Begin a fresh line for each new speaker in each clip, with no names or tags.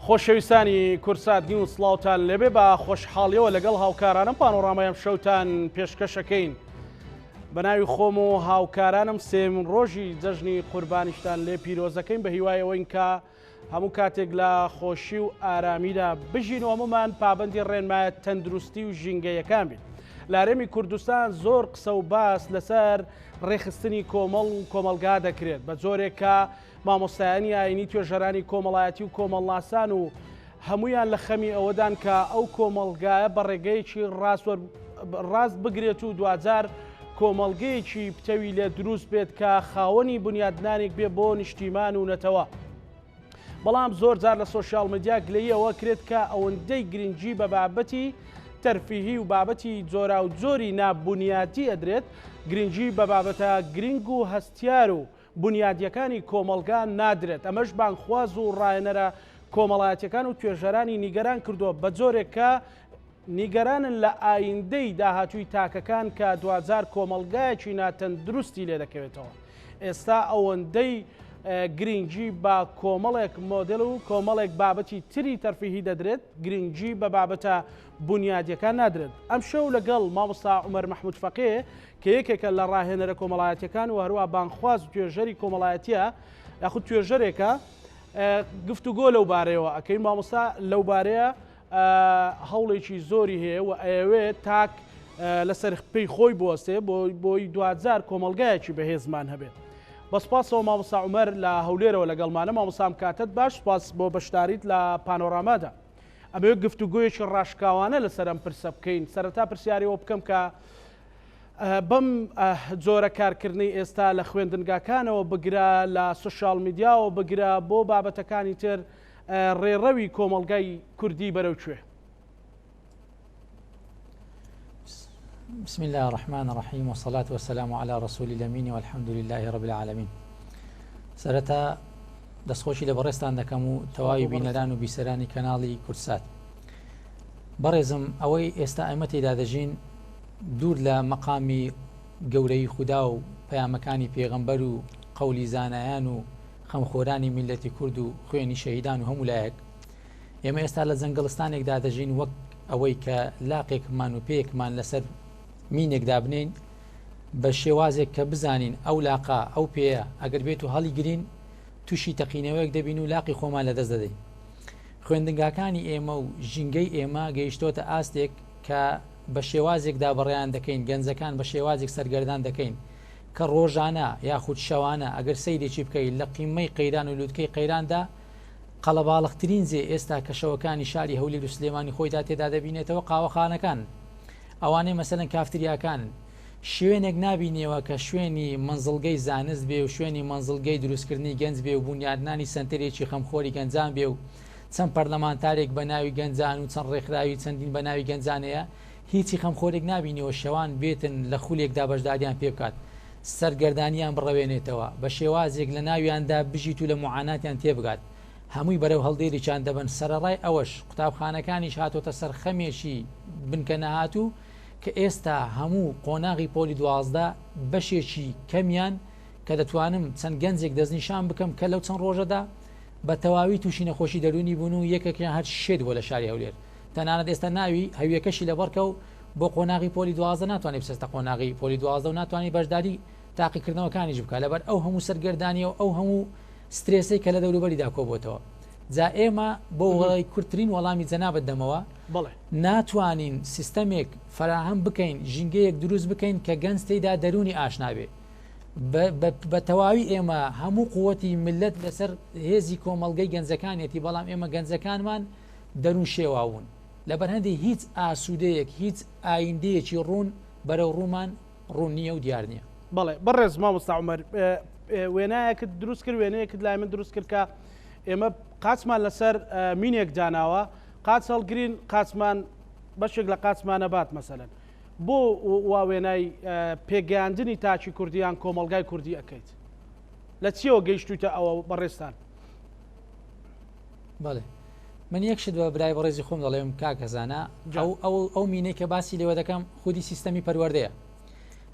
خۆشەویستانی کوردسات نیوز سڵاوتان لێبێ بە خۆشحاڵیەوە لەگەڵ هاوکارانم پانۆڕامای ئەم شەوتان پێشکەشەکەین بە ناوی خۆم و هاوکارانم سێم ڕۆژی جەژنی قوربانیشتان لێ پیرۆزەکەین بە هیوای ئەوەین کە هەموو کاتێک لە خۆشی و ئارامیدا بژین و هەمومان پابندی ڕێنمایە تەندروستی و ژینگەیەکان بین. لە هەرێمی کوردستان زۆر قسە و باس لەسەر ڕێکخستنی کۆمەڵ و کۆمەڵگا دەکرێت بە جۆرێک کە مامۆستایانی ئاینی، توێژەرانی کۆمەڵایەتی و کۆمەڵناسان و هەموویان لە خەمی ئەوەدان کە ئەو کۆمەڵگایە بە ڕێگەیەکی ڕاست بگرێت و دواجار کۆمەڵگەیەکی پتەوی لێ دروست بێت کە خاوەنی بنیادنانێک بێ بۆ نیشتیمان و نەتەوە. بەڵام زۆر جار لە سۆشیال میدیا گلەیی ئەوە کرێت کە ئەوەندەی گرنگی بە بابەتی تەرفیهی و بابەتی جۆراوجۆری نابونیاتی ئەدرێت، گرنگی بە بابەتە گرنگ و هەستیار و بونیادییەکانی کۆمەڵگا نادرێت، ئەمەش بانگخواز و ڕاهێنەرە کۆمەڵایەتییەکان و توێژەرانی نیگەران کردووە، بەجۆرێک کە نیگەرانن لە ئایندەی داهاتووی تاکەکان کە دواجار کۆمەڵگایەکی ناتەندروستی لێدەکەوێتەوە. ئێستا ئەوەندەی گرنگی بە کۆمەڵێک مۆدێل و کۆمەڵێک بابەتی تری تەرفیهی دەدرێت، گرنگی بە بابەتە بونیادییەکان نادرێت. ئەمشەو لەگەڵ مامۆستا عومەر مەحمود فەقێ کە یەکێکە لە ڕاهێنەرە کۆمەڵایەتیەکان و هەروە بانگخواز و توێژەری کۆمەڵایەتیە یاخود توێژەرێکە گفتوگۆ لەو بارەیەوە ئەەکەین مامۆستا لەو بارەیە هەوڵێکی زۆری هەیە و ئەیەوێت تاک لەسەر پێی خۆی بوەستێ بۆی دواجار کۆمەڵگایەکی بەهێزمان هەبێت. بە سپاسەوە مامۆستا عومەر لە هەولێرەوە لەگەڵمانە مامۆسام کاتت باش سپاس بۆ بەشداریت لە پانۆرامادا. ئەمەوێت گفتوگۆیەکی ڕاشکاوانە لەسەر ئەم پرسە بکەین سەرەتا پرسیارەوە بکەم کە بەم جۆرە کارکردنەی ئێستا لە خوێندنگاکانەوە بگرە لە سوشیال میدیاوە بگرە بۆ بابەتەکانی تر ڕێڕەوی کۆمەڵگای کوردی بەرەو کوێ؟
بسم الله الرحمن الرحیم والصلاة والسلام على رسول الأمين والحمد لله رب العالمين سەرەتا دەستخۆشی لە بەڕێزتان دەکەم و تەواوی بینەران و بیسەرانی کەناڵی کوردسات بەڕێزم ئەوەی ئێستا ئێمە تێدا دەژین دوور لە مەقامی گەورەی خودا و پەیامەکانی پێغەمبەر و قەولی زانایان و خەمخۆرانی میللەتی کورد و خوێنی شەهیدان و هەموو لایەک ئێمە ئێستا لە جەنگەڵستانێکدا دەژین وەک ئەوەی کە لاقێکمان و پێیەکمان لەسەر مینێک دابنێین بە شێوازێک کە بزانین ئەو لاقە ئەو پێیە ئەگەر بێت و هەڵی گرین تووشی تەقینەوەیەک دەبین و لاقی خۆمان لەدەست دەدەین خوێندنگاکانی ئێمە و ژینگەی ئێمە گەیشتۆتە ئاستێک کە بە شێوازێکدا بەڕێیان دەکەین، گەنجەکان بە شێوازێک سەرگەردان دەکەین کە ڕۆژانە یاخود شەوانە ئەگەر سەیرێکی بکەی لە قیممەی قەیران و لوتکەی قەیراندا قەڵەباڵغترین جێ ئێستا کە شەوەکانی شاری هەولێر و سلێمانی خۆیدا تێدا دەبینێتەوە قاوەخانەکانن ئەوانەی مەسەلەن کافتریاکانن شوێنێک نابینیەوە کە شوێنی مەنزڵگەی زانست بێ و شوێنی مەنزڵگەی دروستکردنی گەنج بێ و بونیادنانی سەنتەرێکی خەمخۆری گەنجان بێ و چەند پەرلەمانتارێک بە ناوی گەنجان و چەند ڕێکخراوی چەندین بە ناوی گەنجان هەیە هیچی خەمخۆرێک نابینیەوە شەوان بێتن لە خولێکدا بەشداریان پێ بکات سەرگەردانیان بڕەوێنێتەوە بە شێوازێک لە ناویاندا بژیت و لە موعاناتیان تێبگات هەمووی بەرەو هەڵدێریکیان دەبەن سەرەڕای ئەوەش قوتابخانەکانیش هاتۆتە سەر خەمێکی بنکە نەهاتوو کە ئێستا هەموو قۆناغی پۆلی 12 بەشێکی کەمیان کە دەتوانم چەند گەنجێک دەستنیشان بکەم کە لەو چەند ڕۆژەدا بە تەواوی تووشی نەخۆشی دەروونی بوون و یەکێکیان هەر شێت بووە لە شاری هەولێر تەنانەت ئێستا ناوی هەویەکەشی لەبەرکە و بۆ قۆناغی پۆلی 12 ناتوانێت بچێتە قۆناغی پۆلی 12 و ناتوانێت بەشداری تاقیکردنەوەکانیش بکات لەبەر ئەو هەموو سەرگەردانیە و ئەو هەموو سترێسەی کە لە دەوروبەریدا کۆبۆتەوە جا ئێمە بۆ وڵی کورتترین وەڵامی جەنابت دەمەوە ناتوانین سیستەمێک فراهەم بکەین ژینگەیەک دروست بکەین کە گەنج تێدا دەروونی ئاشنابێ بە تەواوی ئێمە هەموو قوتی ملت لەسەر هێزی کۆمەڵگەی گەنجەکانیەتی بەڵام ئێمە گەنجەکانمان دەروون شێواون لەبەر هەندی هیچ ئاسوودەیەک هیچ ئایندەیەکی ڕوون بەرەو ڕوومان ڕوون نییە و دیار نییە.
بەڵێ بەڕێز مامۆستا عومەر وێنایەکت دروست کرد وێنەیەکت لای من دروست کرد کە ئێمە قاچمان لەسەر مینێک داناوە قاچ هەڵگرین قاچمان بەشێک لە قاچمانە بات مەسەلەن بۆ وا وێنای پێگەیاندنی تاکی کوردی یان کۆمەڵگای کوردی ئەکەیت لە چیەوە گەیشتویتە ئەوە بەڕێزتان؟
بەڵێ من یەک شت بە برای بەڕێزی خۆم دەڵێم کاکە زانا ئەو ئەو ئەو مینەی کە باسی لێوە دەکەم خودی سیستەمی پەروەردەیە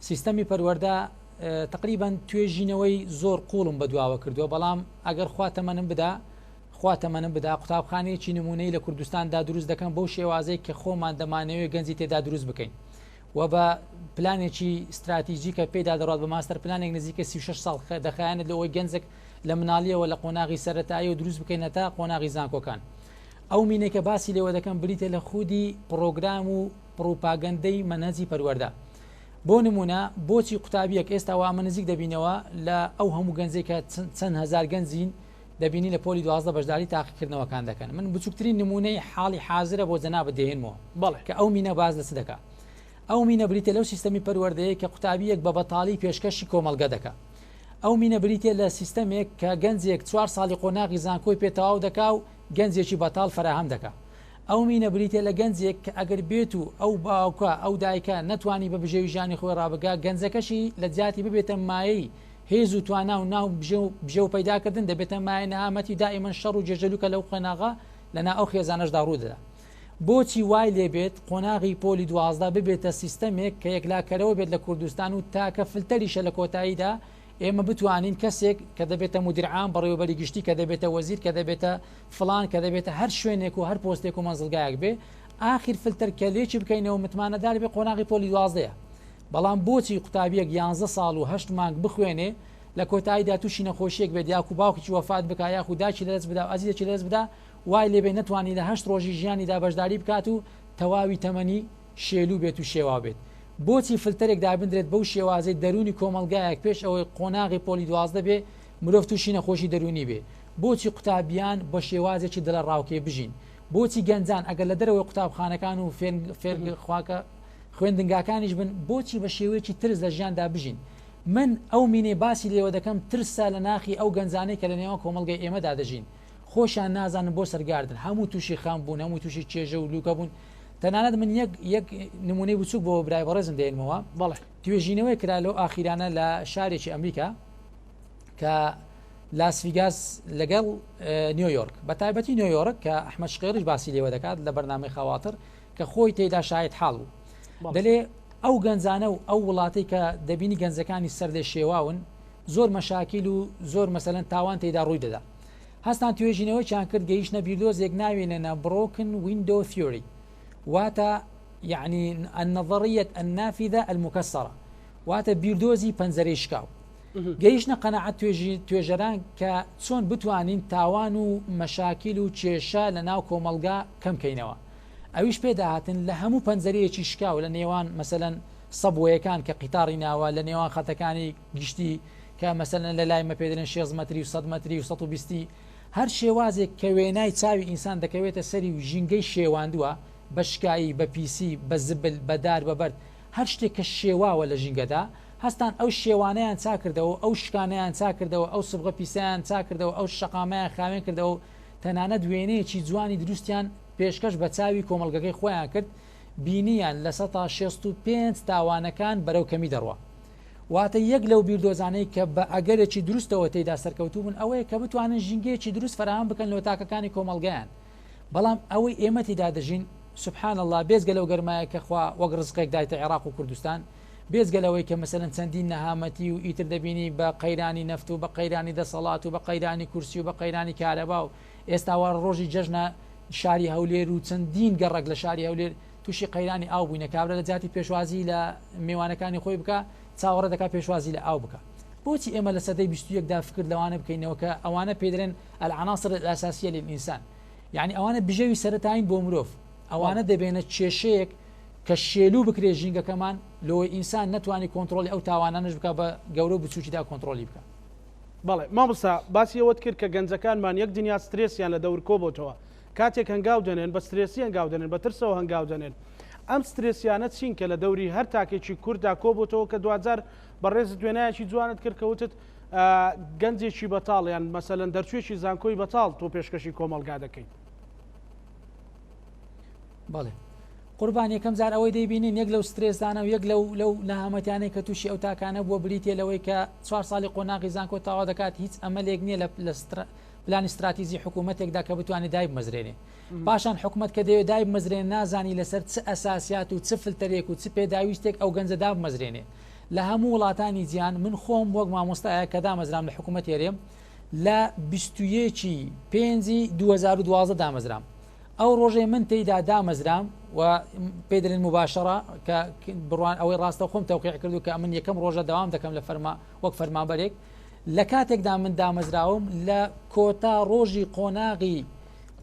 سیستەمی پەروەردە تقریبان توێژینەوەی زۆر قوڵم بەدواوە کردووە بەڵام ئەگەر خوا تەمەنم بدا. خوا تەمەنم بدا قوتابخانەیەکی نموونەیی لە کوردستاندا دروست دەکەم بەو شێوازەی کە خۆمان دەمانەوێ گەنجی تێدا دروست بکەین و بە پلانێکی ستراتیجی کە پێیدا دەڕات بە ماستەر پلانێک نزیکە 36 ساڵ دەخایەنێت لەوەی گەنجێک لە مناڵیەوە لە قۆناغی سەرەتایی و دروست بکەینە تا قۆناغی زانکۆکان. ئەو مینەی کە باسی لێوە دەکەم بریتە لە خودی پڕۆگرام و پڕوپاگەندەی مەنهەجی پەروەردە. بۆ نمونە بۆچی قوتابیەک ئێستا وا ئەمە نزیک دەبینەوە لە ئەو هەموو گەنجێک کە چەند هەزار گەنجین دەبینی لە پۆلی 12 بەشداری تاقیکردنەوەکان دەکەن من بچووکترین نمونەی حاڵی حازرە بۆ جەنابت دێنمەوە
بەڵێ
کە ئەو مینە باز لە چ دەکا ئەو مینە بریتە لەو سیستەمی پەروەردەیە کە قوتابیەک بە بەتاڵی پێشکەشی کۆمەڵگە دەکا ئەو مینە بریتیە لە سیستەمێک کە گەنجێک چوار ساڵی قۆناغی زانکۆی پێ تەواو دەکا و گەنجێکی بەتاڵ فەراهەم دەکا. ئەو مینە بریتیە لە گەنجێک کە ئەگەر بێت و ئەو باوکە، ئەو دایکە نەتوانی بە بژێوی ژیانی خۆی ڕابگا، گەنجەکەشی لە جیاتی ببێتە مایەی هێز و توانا و ناو بژێو پەیدا کردن، دەبێتە مایەی نەهامەتی و دائیمەن شەڕ و گێژەلووکە لەو قۆناغە لە ناو ئەو خێزانەشدا ڕوو دەدا. بۆچی وای لێ بێت قۆناغی پۆلی 12 ببێتە سیستەمێک کە یەکلاکەرەوە بێت لە کوردستان و تاکە فلتەریشە لە کۆتاییدا ئێمە بتوانین کەسێک کە دەبێتە مدیر عام بەڕێوەبەری گشتی کە دەبێتە وەزیر کە دەبێتە فڵان کە دەبێتە هەر شوێنێک و هەر پۆستێک و مەنزڵگایەک بێ ئاخیر فلتەر کە لێکی بکەینەوە متمانەدار بێ قۆناغی پۆلی دوازدەیە بەڵام بۆچی قوتابیەک یانزە ساڵ و هەشت مانگ بخوێنێ لە کۆتاییدا تووشی نەخۆشیەک بێت یاکو باوکێکی وەفات بکا یاخو داکی لەدەست بدا و ئازیزێکی لەدەست بدا وای لێبێ نەتوانی لە هەشت ڕۆژی ژیانیدا بەشداری بکات و تەواوی تەمەنی شێلوو بێت و شێواو بێت. بۆچی فلتەرێک دابندرێت بەو شێوازەی دەروونی کۆمەڵگایەک پێش ئەوەی قۆناغی پۆلی 12 بێ مرۆڤ تووشی نەخۆشی دەروونی بێ؟ بۆچی قوتابیان بە شێوازێکی دڵەڕاوکێ بژین؟ بۆچی گەنجان ئەگەر لە دەرەوەی قوتابخانەکان و فێرخواکە خوێندنگاکانیش بن بۆچی بە شێوەیەکی ترس لە ژیاندا بژین؟ من ئەو مینەی باسی لێوە دەکەم ترسە لە ناخی ئەو گەنجانەی کە لە نێوان کۆمەڵگەی ئێمەدا دەژین. خۆشیان نازانن بۆ سەرگاردن هەموو تووشی خەم بوون هەموو تووشی کێژە و لوکە بوون تەنانەت من یەک یەک نمونەی بچوک بۆ برای بەڕێزم دێنمەوە
بەڵێ
توێژینەوەی کرا لەو ئاخیرانە لە شارێکی ئەمریکا کە لاسڤیگاس لەگەڵ نیویۆرک بە تایبەتی نیویۆرک کە ئەحمەد شقێڕیش باسی لێوە دەکات لە بەرنامەی خەواتر کە خۆی تێدا شاهد حاڵ بوو دەلێ ئەو گەنجانە و ئەو وڵاتی کە دەبینی گەنجەکانی سەر لێ شێواون زۆر مەشاکیل و زۆر مەسەلەن تاوان تێیدا ڕووی دەدا. هەستان توێژینەوەکیان کرد گەیشتنە بیردۆزێک ناوی لێنا Broken Window Theory واتە یەعنی النظریە النافذە المکسرە واتە بیردۆزی پەنجەرەی شکاو. گەیشتنە قەناعەت توێژی توێژەران کە چۆن بتوانین تاوان و مەشاکیل و کێشە لە ناو کۆمەڵگا کەم کەینەوە. ئەویش پێداهاتن لە هەموو پەنجەرەیەکی شکاو لە نێوان مەسەلەن سەبوەیەکان کە قیتاڕی ناوە لە نێوان خەتەکانی گشتی کە مەسەلەن لە لای مە پێ دەلێن شێست مەتری و سەد مەتری و سەد و بیستی هەر شێوازێک کە وێنای چاوی ئینسان دەکەوێتە سەری و ژینگەی شێواندووە بە شکایی بە پیسی بە زبل بە دار بە بەرد هەر شتێک کە شێواوە لە ژینگەدا هەستان ئەو شێوانەیان چاکردەوە و ئەو شکانەیان چاکردەوە ئەو سبغە پیسەیان چاکردەوە ئەو شەقامەیان خاوێن کردەوە و تەنانەت وێنەیەکی جوانی دروستیان پێشکەش بە چاوی کۆمەڵگەکەی خۆیان کرد بینیان 65% تاوانەکان بەرەو کەمی دەڕوا. واتە یەک لەو بیردۆزانەی کە بە ئەگەرێکی دروستەوە تێیدا سەرکەوتوو بوون ئەوەیە کە بتوانن ژینگەیەکی دروست فەراهەم بکەن لۆ تاکەکانی کۆمەڵگەیان. بەڵام ئەوەی ئێمە تێیدا دەژین سبحان اللە بێجگە لەو گەرمایە کە خوا وەک ڕزقێک دایتە عێراق و کوردستان، بێجگە لەوەی کە مەسەلەن چەندین نەهامەتی و ئیتر دەبینی بە قەیرانی نەفت و بە قەیرانی دەسەڵات و بە قەیرانی کورسی و بە قەیرانی کارەبا و ئێستا وا ڕۆژی جەژنە شاری هەولێر و چەندین گەڕەک لە شاری هەولێر تووشی قەیرانی ئاو بووینە کابرا لە جیاتی پێشوازی لە میوانەکانی خۆی بکا چاوەڕێ دەکا پێشوازی لە ئاو بکا بۆچی ئێمە لە سەدەی 21 دا فکر لەوانە بکەینەوە کە ئەوانە پێ دەلێن العناصر الاساسیە للانسان یعنی ئەوانە بژێوی سەرەتایین بۆ مرۆڤ ئەوانە دەبێنە کێشەیەک کە شێلو بکرێ ژینگەکەمان لۆی ئینسان نەتوانی کۆنتڕۆڵی ئەو تاوانانەش بکا بە گەورە و بچووکیدا کۆنتڕۆڵی بکا.
بەڵێ مامۆستا باسی ئەوەت کرد کە گەنجەکانمان یەک دنیا سترێسیان لە دەور کۆبۆتەوە کاتێک هەنگاو دەنێن بە سترێسی هەنگاو دەنێن بە ترسەوە هەنگاو دەنێن ئەم سترێسیانە چین کە لە دەوری هەر تاکێکی کورددا کۆبۆتەوە کە دواجار بەڕێزت وێنایەکی جوانت کرد کە وتت گەنجێکی بەتاڵ یان مەسەلەن دەرچوویەکی زانکۆی بەتاڵ تۆ پێشکەشی کۆمەڵگا دەکەیت.
بەڵێ قوربان یەکەم جار ئەوەی دەیبینین یەک لەو سترێسانە و یەک لەو لەو نەهامەتیانەی کە تووشی ئەو تاکانە بووە بریتە لەوەی کە چوار ساڵی قۆناغی زانکۆ تەواو دەکات هیچ ئەمەلێک نییە لە پلانی ستراتیزی حکوومەتێکدا کە بتوانێت دایبمەزرێنێ پاشان حکوومەت کە دەیەوێت دایبمەزرێنێ نازانی لەسەر چ ئەساسیات و چ فلتەرێک و چ پێداویستێک ئەو گەنجە دابمەزرێنێ لە هەموو وڵاتانی جیهان من خۆم وەک مامۆستایەک کە دامەزرام لە حکوومەتی هەرێم. لە 21 پێنجی 2012 دامەزرام. ئەو ڕۆژەی من تێیدا دامەزرام و پێی دەلێن مباشەڕە کە بڕوان ئەوەی ڕاستە خۆم تەوقیع کردو کە من یەکەم ڕۆژە دەوام دەکەم لە فەرما وەک فەرمانبەرێک لە کاتێکدا من دامەزراوم لە کۆتا ڕۆژی قۆناغی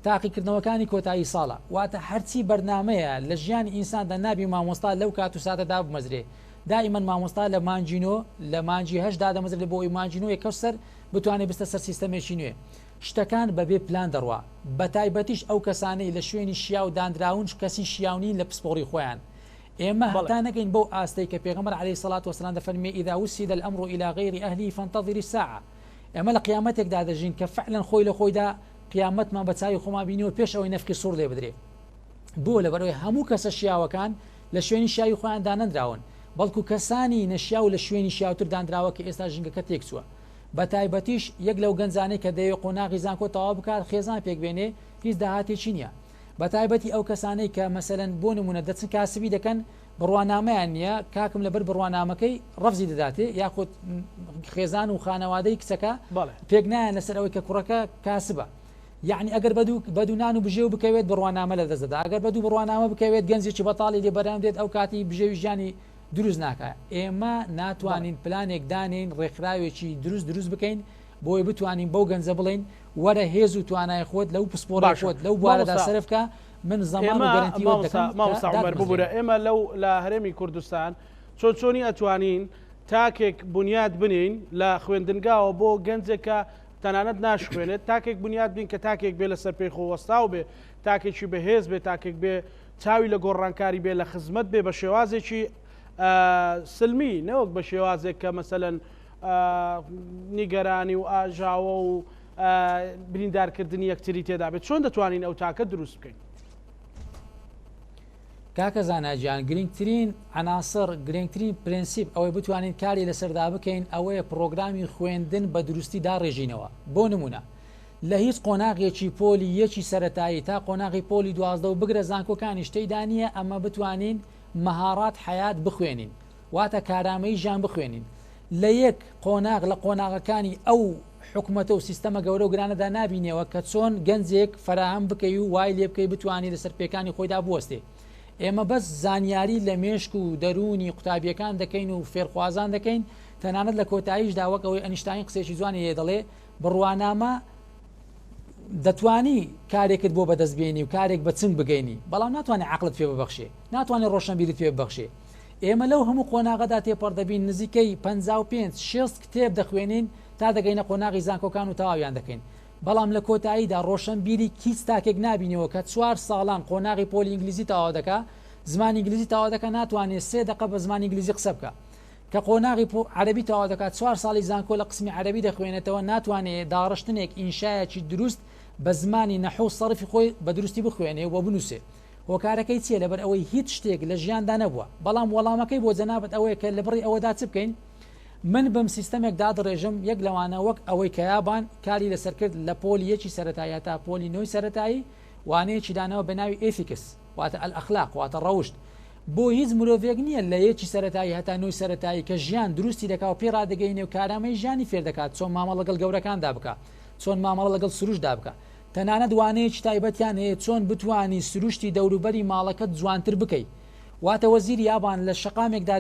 تاقیکردنەوەکانی کۆتایی ساڵە واتە هەرچی بەرنمەیە لە ژیانی ئینساندا نابی مامۆستا لەو کات و ساتە دابمەزرێ دائیمەن مامۆستا لە مانگی نۆ لە مانگی هەشت دادەمەزرێت بۆ ئەوی مانگی نۆ یەکەو سەر بتوانێت بستە سەر سیستەمێکی نوێ شتەکان بەبێ پلان دەڕوا، بەتایبەتیش ئەو کەسانەی لە شوێنی شیاو دانراون کەسی شیاو نین لە پسپۆڕی خۆیان. ئێمە هەتا نەگەین بەو ئاستەی کە پێغەمبەر علیە الصلوە والسلام دەفەرموێ اذا وسد الامر الی غیر اهله فانتظر الساعە ئێمە لە قیامەتێکدا دەژین کە فعلا خۆی لە خۆیدا قیامەتمان بە چاوی خۆمان بینیوە پێش ئەوەی نەفخی سوڕ لێ بدرێ. بۆ؟ لەبەرئەوەی هەموو کەسە شیاوەکان لە شوێنی شیاوی خۆیان دانەنراون، بەڵکو کەسانی نەشیاو لە شوێنی شیاوتر دانراوە کە ئێستا ژینگەکە تێکچووە. بەتایبەتیش یەک لەو گەنجانەی کە دەیەوێت قۆناغی زانکۆ تەواو بکات خێزان پێک بێنێ هیچ داهاتێکی نییە بەتایبەتی ئەو کەسانەی کە مەسەلەن بۆ نمونە دەچن کاسبی دەکەن بڕوانامەیان نییە کاکم لەبەر بڕوانامەکەی ڕەفزی دەداتێ یاخود خێزان و خانەوادەی کچەکە پێک نایەن لەسەر ئەوەی کە کوڕەکە کاسبە یعنی ئەگەر بەدوو بەدوو نان و بژێو بکەوێت بڕوانامە لە دەست دەدا ئەگەر بەدوو بڕوانامە بکەوێت گەنجێکی بەتاڵی لێ بەرهەم دێت ئەو کاتی بژێوی ژیانی دروست ناکا ئێمە ناتوانین پلانێک دانێین ڕێکخراوێکی دروست دروست بکەین بۆی بتوانین بەو گەنجە بڵێین وەرە هێز و توانای خۆت لەو پسپۆڕی خۆت لەو بوارەدا سەرف کە من زەمان و گەرەنتی وەت دەکەم
مامۆستا عومەر ببورە ئێمە لەو لە هەرێمی کوردستان چۆن چۆنی ئەتوانین تاکێک بنیات بنین لە خوێندنگاوە بۆ گەنجێک کە تەنانەت ناشخوێنێت تاکێک بنیات بین کە تاکێک بێ لەسەر پێی خۆ وەستاو بێ تاکێکی بەهێز بێ تاکێک بێ چاوی لە گۆڕانکاری بێ لە خزمەت بێ بە شێوازێکی سلمی نەوەک بە شێوازێک کە مەسەلەن نیگەرانی و ئاژاوە و بریندارکردنی یەکتری تێدا بێت چۆن دەتوانین ئەو تاکە دروست بکەین؟
کاکە زانا گیان گرنگترین عناصر گرنگترین پرەنسیپ ئەوەی بتوانین کاری لەسەردا بکەین ئەوەیە پڕۆگرامی خوێندن بە دروستی داڕێژینەوە بۆ نمونە لە هیچ قۆناغێکی پۆلی یەکی سەرەتایی تا قۆناغی پۆلی 12 و بگرە زانکۆکانیش تێیدا نییە ئەمە بتوانین مەهارات حەیات بخوێنین واتە کارامەیی ژیان بخوێنین لە یەک قۆناغ لە قۆناغەکانی ئەو حکومەتە و سیستەمە گەورە و گرانەدا نابینیەوە کە چۆن گەنجێک فەراهەم بکەی و وای لێ بکەی بتوانی لەسەر پێکانی خۆیدا بوەستێ. ئێمە بەس زانیاری لە مێشک و دەروونی قوتابیەکان دەکەین و فێرخوازان دەکەین، تەنانەت لە کۆتاییشدا وەک ئەوەی ئەنیشتاین قسەیەکی جوانی هەیە دەڵێ بڕوانامە دەتوانی کارێکت بۆ بەدەست بێنی و کارێک بە چنگ بگەینی بەڵام ناتوانێت عەقڵت پێ ببەخشێ ناتوانێت ڕۆشنبیرت پێ ببەخشێ ئێمە لەو هەموو قۆناغەدا تێپەڕ دەبین نزیکەی 55 60 کتێب دەخوێنین تا دەگەینە قۆناغی زانکۆکان و تەواویان دەکەین بەڵام لە کۆتاییدا ڕۆشنبیری هیچ تاکێک نابینەوە کە چوار ساڵان قۆناغی پۆلی ئینگلیزی تەواو دەکا زمانی ئینگلیزی تەواو دەکا ناتوانێت سێ دەقە بە زمانی ئینگلیزی قسە بکا کە قۆناغی عەرەبی تەواو دەکات چوار ساڵی زانکۆ لە قسمی عەرەبی دەخوێنێتەوە ناتوانێ داڕشتنێک ئینشایەکی دروست بە زمانی نەحو و سەرفی خۆی بە دروستی بخوێنێ و بنووسێ هۆکارەکەی چییە لەبەر ئەوەی هیچ شتێک لە ژیاندا نەبووە بەڵام وەڵامەکەی بۆ جەنابت ئەوەیە کە لە بڕی ئەوەدا چ بکەین من بم سیستەمێک دادڕێژم یەک لەوانە وەک ئەوەی کە یابان کاری لەسەر کرد لە پۆلی یەکی سەرەتایی هەتا پۆلی نۆی سەرەتایی وانەیەکی داناوە بە ناوی ethics واتە الاخلاق واتە ڕەوشت بۆ هیچ مرۆڤێک نییە لە یەکی سەرەتایی هەتا نۆی سەرەتایی کە ژیان دروستی دەکا و پێی ڕادەگەینێ و کارامەیی ژیانی فێر دەکات چۆن مامەڵە لەگەڵ گەورەکاندا بکا چۆن مامەڵە لەگەڵ سروشتدا بکا تەنانەت وانەیەکی تایبەتیان هەیە چۆن بتوانی سروشتی دەوروبەری ماڵەکەت جوانتر بکەی واتە وەزیری یابان لە شەقامێکدا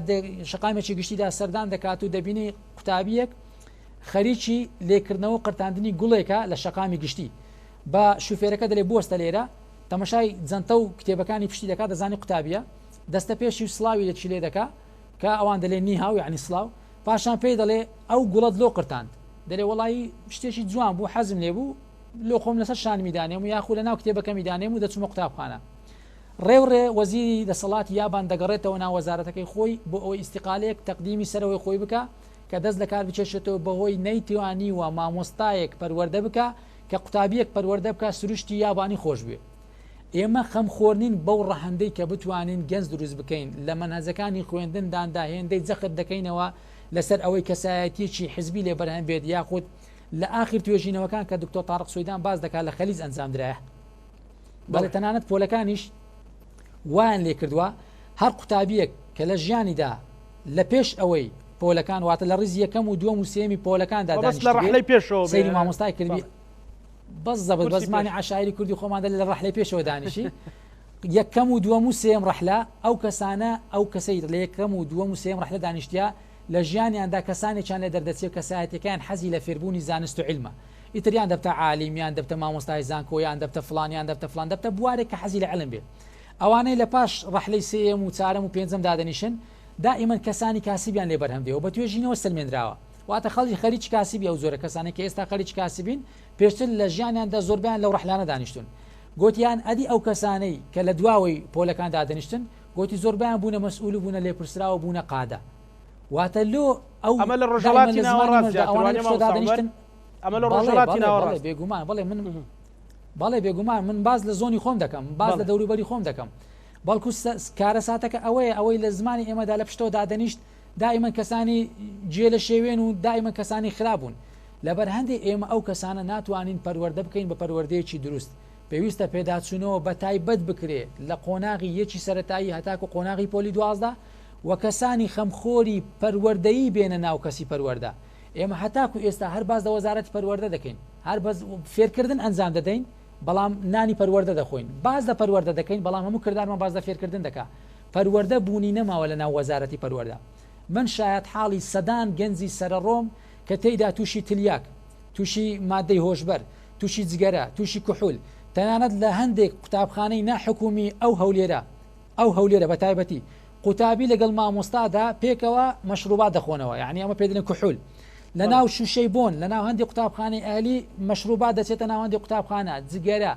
شەقامێکی گشتیدا سەردان دەکات و دەبینی قوتابیەک خەریکی لێکردنەوە و قرتاندنی گوڵێکە لە شەقامی گشتی بە شوفێرەکە دەلێ بوەستە لێرە تەمەشای جەنتە و کتێبەکانی پشتی دەکات دەزانی قوتابیە دەستە پێشی و سڵاوی لە چی لێ دەکا کە ئەوان دەلێن نیهاو یعنی سڵاو پاشان پێی دەڵێ ئەو گوڵەت لۆ قرتاند دەلێ وەڵایی شتێکی جوان بوو حەزم لێ بوو لۆ خۆم لەسەر شانمی دانێم و یاخو لە ناو کتێبەکەمی دانێم و دەچوومە قوتابخانە ڕێ و ڕێ وەزیری دەسەڵاتی یابان دەگەڕێتەوە ناو وەزارەتەکەی خۆی بۆ ئەوەی ئیستیقالەیەک تەقدیمی سەرەوەی خۆی بکا کە دەست لەکار بکێشێتەوە بەهۆی نەیتوانیوە مامۆستایەک پەروەردە بکا کە قوتابیەک پەروەردە بکا سروشتی یابانی خۆش بوێ. ئێمە خەمخۆر نین بەو ڕەهەندەی کە بتوانین گەنج دروست بکەین لە مەنهەجەکانی خوێندنداندا هێندەی جەخت دەکەینەوە لەسەر ئەوەی کەسایەتیەکی حزبی لێ بەرهەم بێت یاخود لە ئاخیر توێژینەوەکان کە دکتۆر تارق سویدان باس دەکات لە خەلیج ئەنجام درایە بەڵێ تەنانەت پۆلەکانیش وایان لێ کردووە هەر قوتابیەک کە لە ژیانیدا لە پێش ئەوەی پۆلەکان واتە لە ڕیزی یەکەم و دووەم و سێیەمی پۆلەکاندا
مەبەست لە
دانیشتبێ
ڕەحلەی پێشەوە بێ
سەیری مامۆستای کردبی
بەڵێ.
بەس زەبت بە
کورسی
زمانی
پێش.
عەشایری کوردی خۆمان دەلێ لە ڕەحلەی پێشەوە دانیشی یەکەم و دووەم و سێیەم ڕەحلە ئەو کەسانە ئەو کەسەی لە یەکەم و دووەم و سێیەم ڕەحلە دانیشتیە لە ژیانیاندا کەسانێکیان لێ دەردەچێ کەسایەتیەکەیان حەزی لە فێربوونی زانست و عیلمە ئیتر یان دەبتە عالیم یان دەبتە مامۆستای زانکۆ یان دەبتە فڵان یان دەبتە فڵان دەبتە بوارێک کە حەزی لە عیلم بێ ئەوانەی لە پاش ڕەحلەی سێیەم و چارەم و پێنجەم دادەنیشن دائیمەن کەسانی کاسبیان لێ بەرهەم دێ و بە توێژینەوە سەلمێنراوە واتە خەڵکی خەریکی کاسبی ئەو جۆرە کەسانەی کە ئێستا خەریکی کاسبین پێشتر لە ژیانیاندا زۆربەیان لەو ڕەحلانە دانیشتوون گۆتیان ئەدی ئەو کەسانەی کە لە دواوەی پۆلەکان دادەنیشتن گۆتی زۆربەیان بوونە مەسئول و بوونە لێپرسراو و بوونە قادە واتە لۆ ئەو
ئەمە لە
دائیمەن
ڕۆژهەڵاتی
لە زمانی
ناوەڕاست
مەشدا
زیاتر
ئەوانەی لە
وانیە
پشتەوە
مامۆستا عومەر؟
دادەنیشتن
ئەمە لە
بەڵێ
ڕۆژهەڵاتی
بەڵێ بەڵێ
ناوەڕاست.
بێگومان بەڵێ من بەڵێ بێگومان من باس لە زۆنی خۆم دەکەم باس لە
بەڵێ.
دەوروبەری خۆم دەکەم بەڵکو کارەساتەکە ئەوەیە ئەوەی لە زمانی ئێمەدا لە پشتەوە دادەنیشت دائیمەن کەسانی جێ لە شێوێن و دائیمەن کەسانی خراپ بوون لەبەر هەندێ ئێمە ئەو کەسانە ناتوانین پەروەردە بکەین بە پەروەردەیەکی دروست پێویستە پێداچوونەوە بە تایبەت بکرێ لە قۆناغی یەکی سەرەتایی هەتاکو قۆناغی پۆلی 12 و کەسانی خەمخۆری پەروەردەیی بێنە ناو کەسی پەروەردە ئێمە هەتاکو ئێستا هەر باس لە وەزارەتی پەروەردە دەکەین هەر بەس فێرکردن ئەنجام دەدەین بەڵام نانی پەروەردە دەخۆین باس لە پەروەردە دەکەین بەڵام هەموو کردارمان باس لە فێرکردن دەکا پەروەردە بوونی نەماوە لە ناو وەزارەتی پەروەردە من شایەتحاڵی سەدان گەنجی سەرەڕۆم کە تێیدا تووشی تلیاک تووشی مادەی هۆشبەر تووشی جگەرە تووشی کحول تەنانەت لە هەندێک قوتابخانەی ناحکومی ئەو هەولێرە ئەو هەولێرە بە تایبەتی قوتابی لەگەڵ مامۆستادا پێکەوە مەشروبات دەخۆنەوە یعنی ئەمە پێ دەلێن کحول لە ناو شوشەی بۆن لە ناو هەندی قوتابخانەی ئەهلی مەشروبات دەچێتە ناو هەندی قوتابخانە جگەرە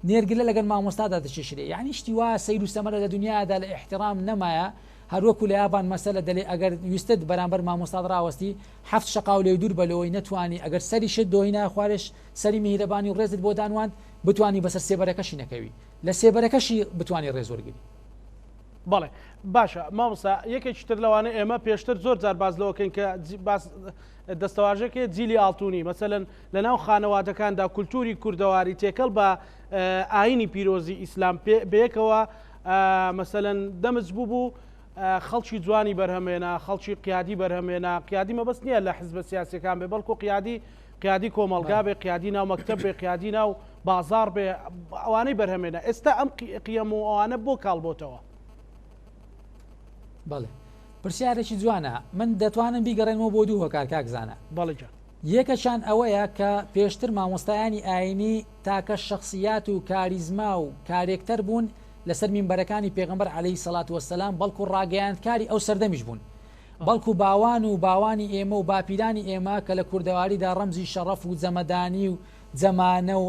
نێرگلە لەگەڵ مامۆستادا دەچێشرێ یعنی شتی وا سەیر و سەمەرە لە دنیادا لە ئیحترام نەمایە هەروەکو لە یابان مەسەلە دەلێ ئەگەر ویستت بەرامبەر مامۆستات ڕاوەستی حەفت شەقاو لێ دوور بە لۆی نەتوانی ئەگەر سەریشت دۆهینایە خوارێش سەری میهرەبانی و ڕێزت بۆ دانواند بتوانی بەسەر سێبەرەکەشی نەکەوی لە سێبەرەکەشی بتوانی ڕێز وەرگری.
بەڵێ باشە مامۆستا یەکێکی تر لەوانە ئێمە پێشتر زۆر جار باس لەوەکەین کە باس دەستەواژێک هەیە جیلی ئاڵتونی مەسەلەن لە ناو خانەوادەکاندا کولتوری کوردەواری تێکەڵ بە ئاینی پیرۆزی ئیسلام بەیەکەوە مەسەلەن دەمج بوو بوو خەڵکی جوانی بەرهەمێنا خەڵکی قیادی بەرهەمێنا قیادی مەبەست نییە لە حزبە سیاسەکان بێ بەڵکو قیادی قیادی کۆمەڵگا بێ قیادی ناو مەکتەب بێ قیادی ناو بازاڕ بێ ئەوانەی بەرهەمێنە ئێستا ئەم قیەم و ئەوانە بۆ کاڵ بۆتەوە؟
بەڵێ پرسیارێکی جوانە من دەتوانم بیگەڕێنمەوە بۆ دوو هۆکار کاک زانا.
بەڵێ گیان.
یەکەکیان ئەوەیە کە پێشتر مامۆستایانی ئاینی تاکە شەخسیات و کاریزما و کارێکتەر بوون لەسەر مینبەرەکانی پێغەمبەر عەلەیهی سەڵات وەسەلام بەڵکو ڕاگەیاندکاری ئەو سەردەمیش بوون بەڵکو باوان و باوانی ئێمە و باپیرانی ئێمە کە لە کوردەواریدا ڕەمزی شەڕەف و جەمەدانی و جەمانە و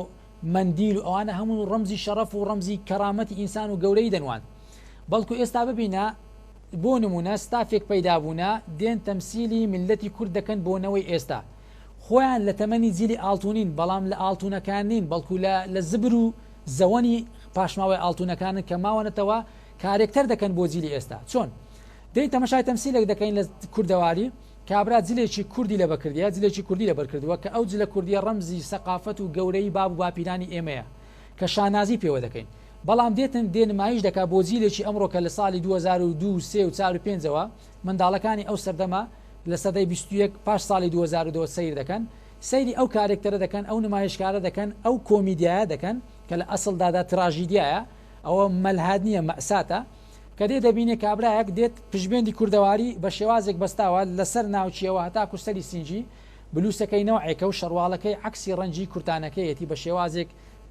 مەندیل و ئەوانە هەموو ڕەمزی شەڕەف و ڕەمزی کەڕامەتی ئینسان و گەورەیی دەنواند بەڵکو ئێستا ببینە بۆ نمونە ستافێک پەیدا بوونە دێن تەمسیلی میللەتی کورد دەکەن بۆ نەوەی ئێستا خۆیان لە تەمەنی جیلی ئاڵتونین بەڵام لە ئاڵتونەکان نین بەڵکو لە لە زبر و زەوەنی پاشماوەی ئاڵتونەکانن کە ماوەنەتەوە کارێکتەر دەکەن بۆ جیلی ئێستا چۆن دێین تەمەشای تەمسیلێک دەکەین لە کوردەواری کابرا جلێکی کوردی لەبە کردیە جلێکی کوردی لەبەر کردووە کە ئەو جلە کوردیە ڕەمزی سەقافەت و گەورەیی باب و باپیرانی ئێمەیە کە شانازی پێوە دەکەین بەڵام دێتن دێ نمایش دەکا بۆ جیلێکی ئەمڕۆ کە لە ساڵی 2002 و 3 و 4 و 5 ەوە منداڵەکانی ئەو سەردەمە لە سەدەی 21 پاش ساڵی 2002 سەیر دەکەن سەیری ئەو کارێکتەرە دەکەن ئەو نمایشکارە دەکەن ئەو کۆمیدیایە دەکەن کە لە ئەسڵدادا تراژیدیایە ئەوە مەلهات نییە مەساتە کە دێ دەبینێ کابرایەک دێت پشتبێندی کوردەواری بە شێوازێک بەستاوە لە سەر ناوچیەوە هەتاکو سەری سینگی، بلوسەکەی نەوعێکە و شەڕواڵەکەی عەکسی ڕەنگی کورتانەکەیەتی بە شێوازێک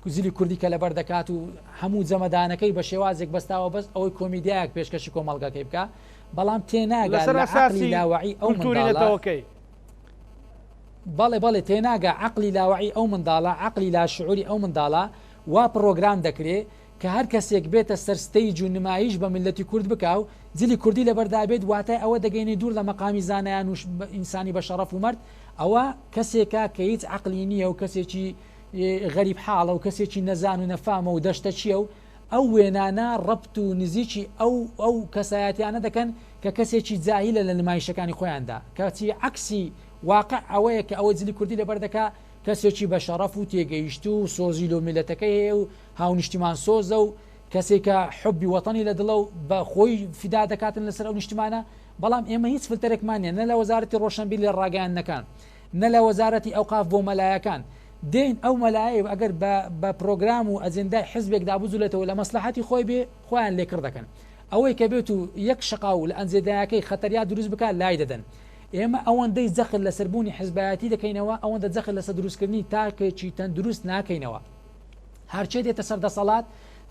جلی کوردی کە لەبەر دەکات و هەموو جەمەدانەکەی بە شێوازێک بەستاوە بەس ئەوەی کۆمیدیایەک پێشکەشی کۆمەڵگەکەی بکا بەڵام تێناگا
لەسەر
لە عەقلی
ئەساسی
لاوەعی ئەو
کولتوری
منداڵە
نەتەوەکەی.
بەڵێ بەڵێ تێناگا عەقلی لاوەعی ئەو منداڵە عەقلی لاشعوری ئەو منداڵە وا پڕۆگرام دەکرێ کە هەر کەسێک بێتە سەر ستەیج و نمایش بە میللەتی کورد بکا و جلی کوردی لەبەردا بێت واتای ئەوە دەگەینێ دوور لە مەقامی زانایان و ئینسانی بە شەڕەف و مەرد ئەوە کەسێکە کە هیچ عەقلی نییە و کەسێکی غەریب حاڵە و کەسێکی نەزان و نەفامە و دەشتەچیە و ئەو وێنانە ڕەبت و نزیکی ئەو ئەو کەسایەتیانە دەکەن کە کەسێکی جاهیلە لە نمایشەکانی خۆیاندا کەچی عەکسی واقع ئەوەیە کە ئەوەی جلی کوردی لەبەر دەکا کەسێکی بە شەڕەف و تێگەیشتوو و سۆزی لۆ میللەتەکەی هەیە و هاونیشتیمان سۆزە و کەسێکە حوبی وەتەنی لە دڵە و بە خۆی فیدا دەکاتن لەسەر ئەو نیشتیمانە. بەڵام ئێمە هیچ فلتەرێکمان نیە نە لە وەزارەتی ڕۆشنبیری لە ڕاگەیاندنەکان نە لە وەزارەتی ئەوقاف بۆ مەلایەکان دێین ئەو مەلایەی ئەگەر بە بە پرۆگرام و ئەجندای حزبێکدا بجولێتەوە لە مەسلەحەتی خۆی بێ خۆیان لێ کڕ دەکەن ئەوەی کە بێت و یەک شەقاو لە ئەنجێدایەکەی خەتەریات دروست بکات لای دەدەن ئێمە ئەوەندەی جەخت لەسەر بوونی حزبایەتی دەکەینەوە ئەوەندە جەخت لەسەر دروستکردنی تاکێکی تەندروست ناکەینەوە هەرچێ دێتە سەر دەسەڵات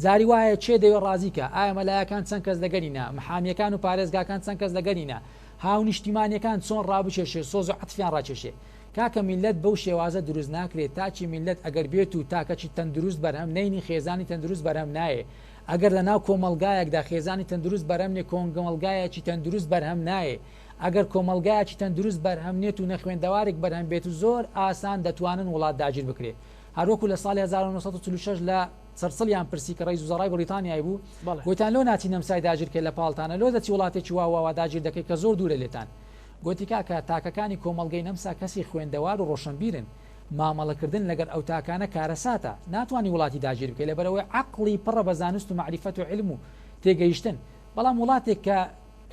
جاری وایە کێ دەوێ ڕازی کا؟ ئایا مەلایەکان چەند کەس لەگەرینە؟ محامیەکان و پارێزگاکان چەند کەس لەگەرینە؟ هاونیشتیمانیەکان چۆن ڕابکێشێ سۆز و عەتفیان ڕاکێشێ؟ کاکە میللەت بەو شێوازە دروست ناکرێ تاکی میللەت ئەگەر بێت و تاکەکی تەندروست بەرهەم نەینی خێزانی تەندروست بەرهەم نایێ ئەگەر لەناو کۆمەڵگایەکدا خێزانی تەندروست بەرهەم نێ کۆنگمەڵگایەکی تەندروست بەرهەم نایێ ئەگەر کۆمەڵگایەکی تەندروست بەرهەم نێت و نەخوێندەوارێک بەرهەم بێت زۆر ئاسان دەتوانن وڵات داگیر بکرێ هەروەکو لە ساڵی 1946 لە چەرچڵیان پرسی کە ڕەئیس وزەڕای بڕیتانیای بوو، گۆتیان لۆ ناچی نەمسای داگیر کەی لە پاڵتانە، لۆ دەچی وڵاتێکی وا وا وا داگیر دەکەی کە زۆر دوورە لێتان؟ گۆتی کاکە تاکەکانی کۆمەڵگەی نەمسا کەسی خوێندەوار و ڕۆشەنبیرن، مامەڵەکردن لەگەر ئەو تاکانە کارەساتە، ناتوانی وڵاتی داگیر بکەی لەبەرئەوەی عەقڵی پڕە بە زانست و مەعریفەت و عیلم و تێگەیشتن، بەڵام وڵاتێک کە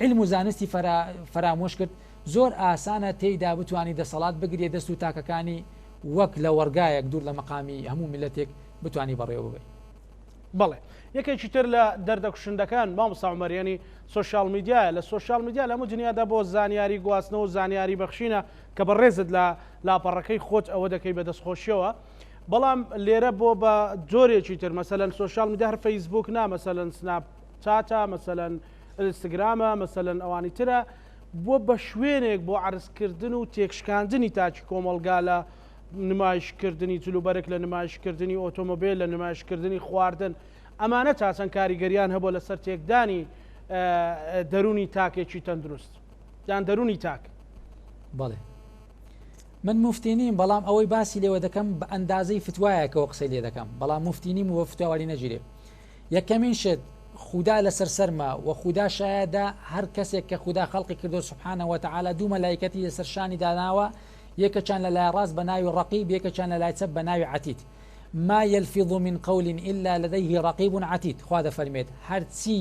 عیلم و زانستی فەرا فەرامۆش کرد زۆر ئاسانە تێیدا بتوانی دەسەڵات بگریە دەست و تاکەکانی وەک لەوەڕگایەک دوور لە مەقامی هەموو میللەتێک بتوانی بەڕێوە ببەی.
بەڵێ یەکێکی تر لە دەردە کوشندەکان مامۆستا عومەر یانی سۆشیال میدیایە لە سۆشیال میدیا لە هەموو دنیادا بۆ زانیاری گواستنەوە و زانیاری بەخشینە کە بەڕێزت لە لاپەڕەکەی خۆت ئەوە دەکەی بە دەستخۆشیەوە بەڵام لێرە بۆ بە جۆرێکی تر مەسەلەن سۆشیال میدیا هەر فەیسبوک نا مەسەلەن سناپ چاتە مەسەلەن ئینستگرامە مەسەلەن ئەوانی ترە بووە بە شوێنێک بۆ عەرزکردن و تێکشکاندنی تاکی کۆمەڵگا لە نمایشکردنی جلوبەرگ، لە نمایشکردنی ئۆتۆمۆبێل، لە نمایشکردنی خواردن، ئەمانە تا چەند کاریگەریان هەبووە لەسەر تێکدانی دەروونی تاکێکی تەندروست یان دەروونی تاک؟
بەڵێ من موفتی نیم بەڵام ئەوەی باسی لێوە دەکەم بە ئەندازەی فتوایەکەوە قسەی لێ دەکەم بەڵام موفتی نیم و بە فتواواری نەگیرێ یەکەمین شت خودا لەسەر سەرمە وە خودا شایەدە هەر کەسێک کە خودا خەڵقی کردوە سبحانە وتعالی دوو مەلایکەتی لەسەر شانی داناوە یەکەکیان لە لای ڕاست بە ناوی ڕەقیب یەکەکیان لە لای چەپ بە ناوی عەتید ما یلفظ من قول الا لدیه رقیب عتید خوا دەفەرمێت هەرچی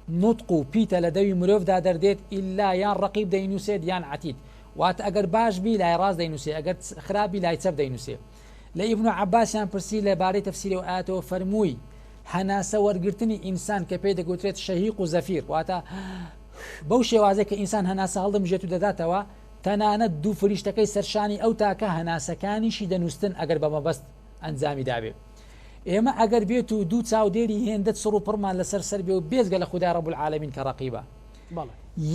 نوتق و پیتە لە دەوی مرۆڤدا دەردێت ئیلا یان ڕەقیب دەینوسێت یان عەتید واتە ئەگەر باش بی لای ڕاست دەینوسێ ئەگەر خراپ بی لای چەپ دەینوسێ لە ئیبن عەباسیان پرسی لە بارەی تەفسیری ئەو ئایەتەوە فەرمووی، هەناسە وەرگرتنی ئینسان کە پێی دەگوترێت شەهیق و زەفیر واتە بەو شێوازەی کە ئینسان هەناسە هەڵدەمژێت و دەداتەوە تەنانەت دوو فریشتەکەی سەرشانی ئەو تاکە هەناسەکانیشی دەنووستن ئەگەر بە مەبەست ئەنجامی دابێ ئێمە ئەگەر بێت و دوو چاودێری هێندە چڕ و پڕمان لەسەر سەر بێ و بێجگە لە خودای ڕەب العالمین کە ڕەقیبە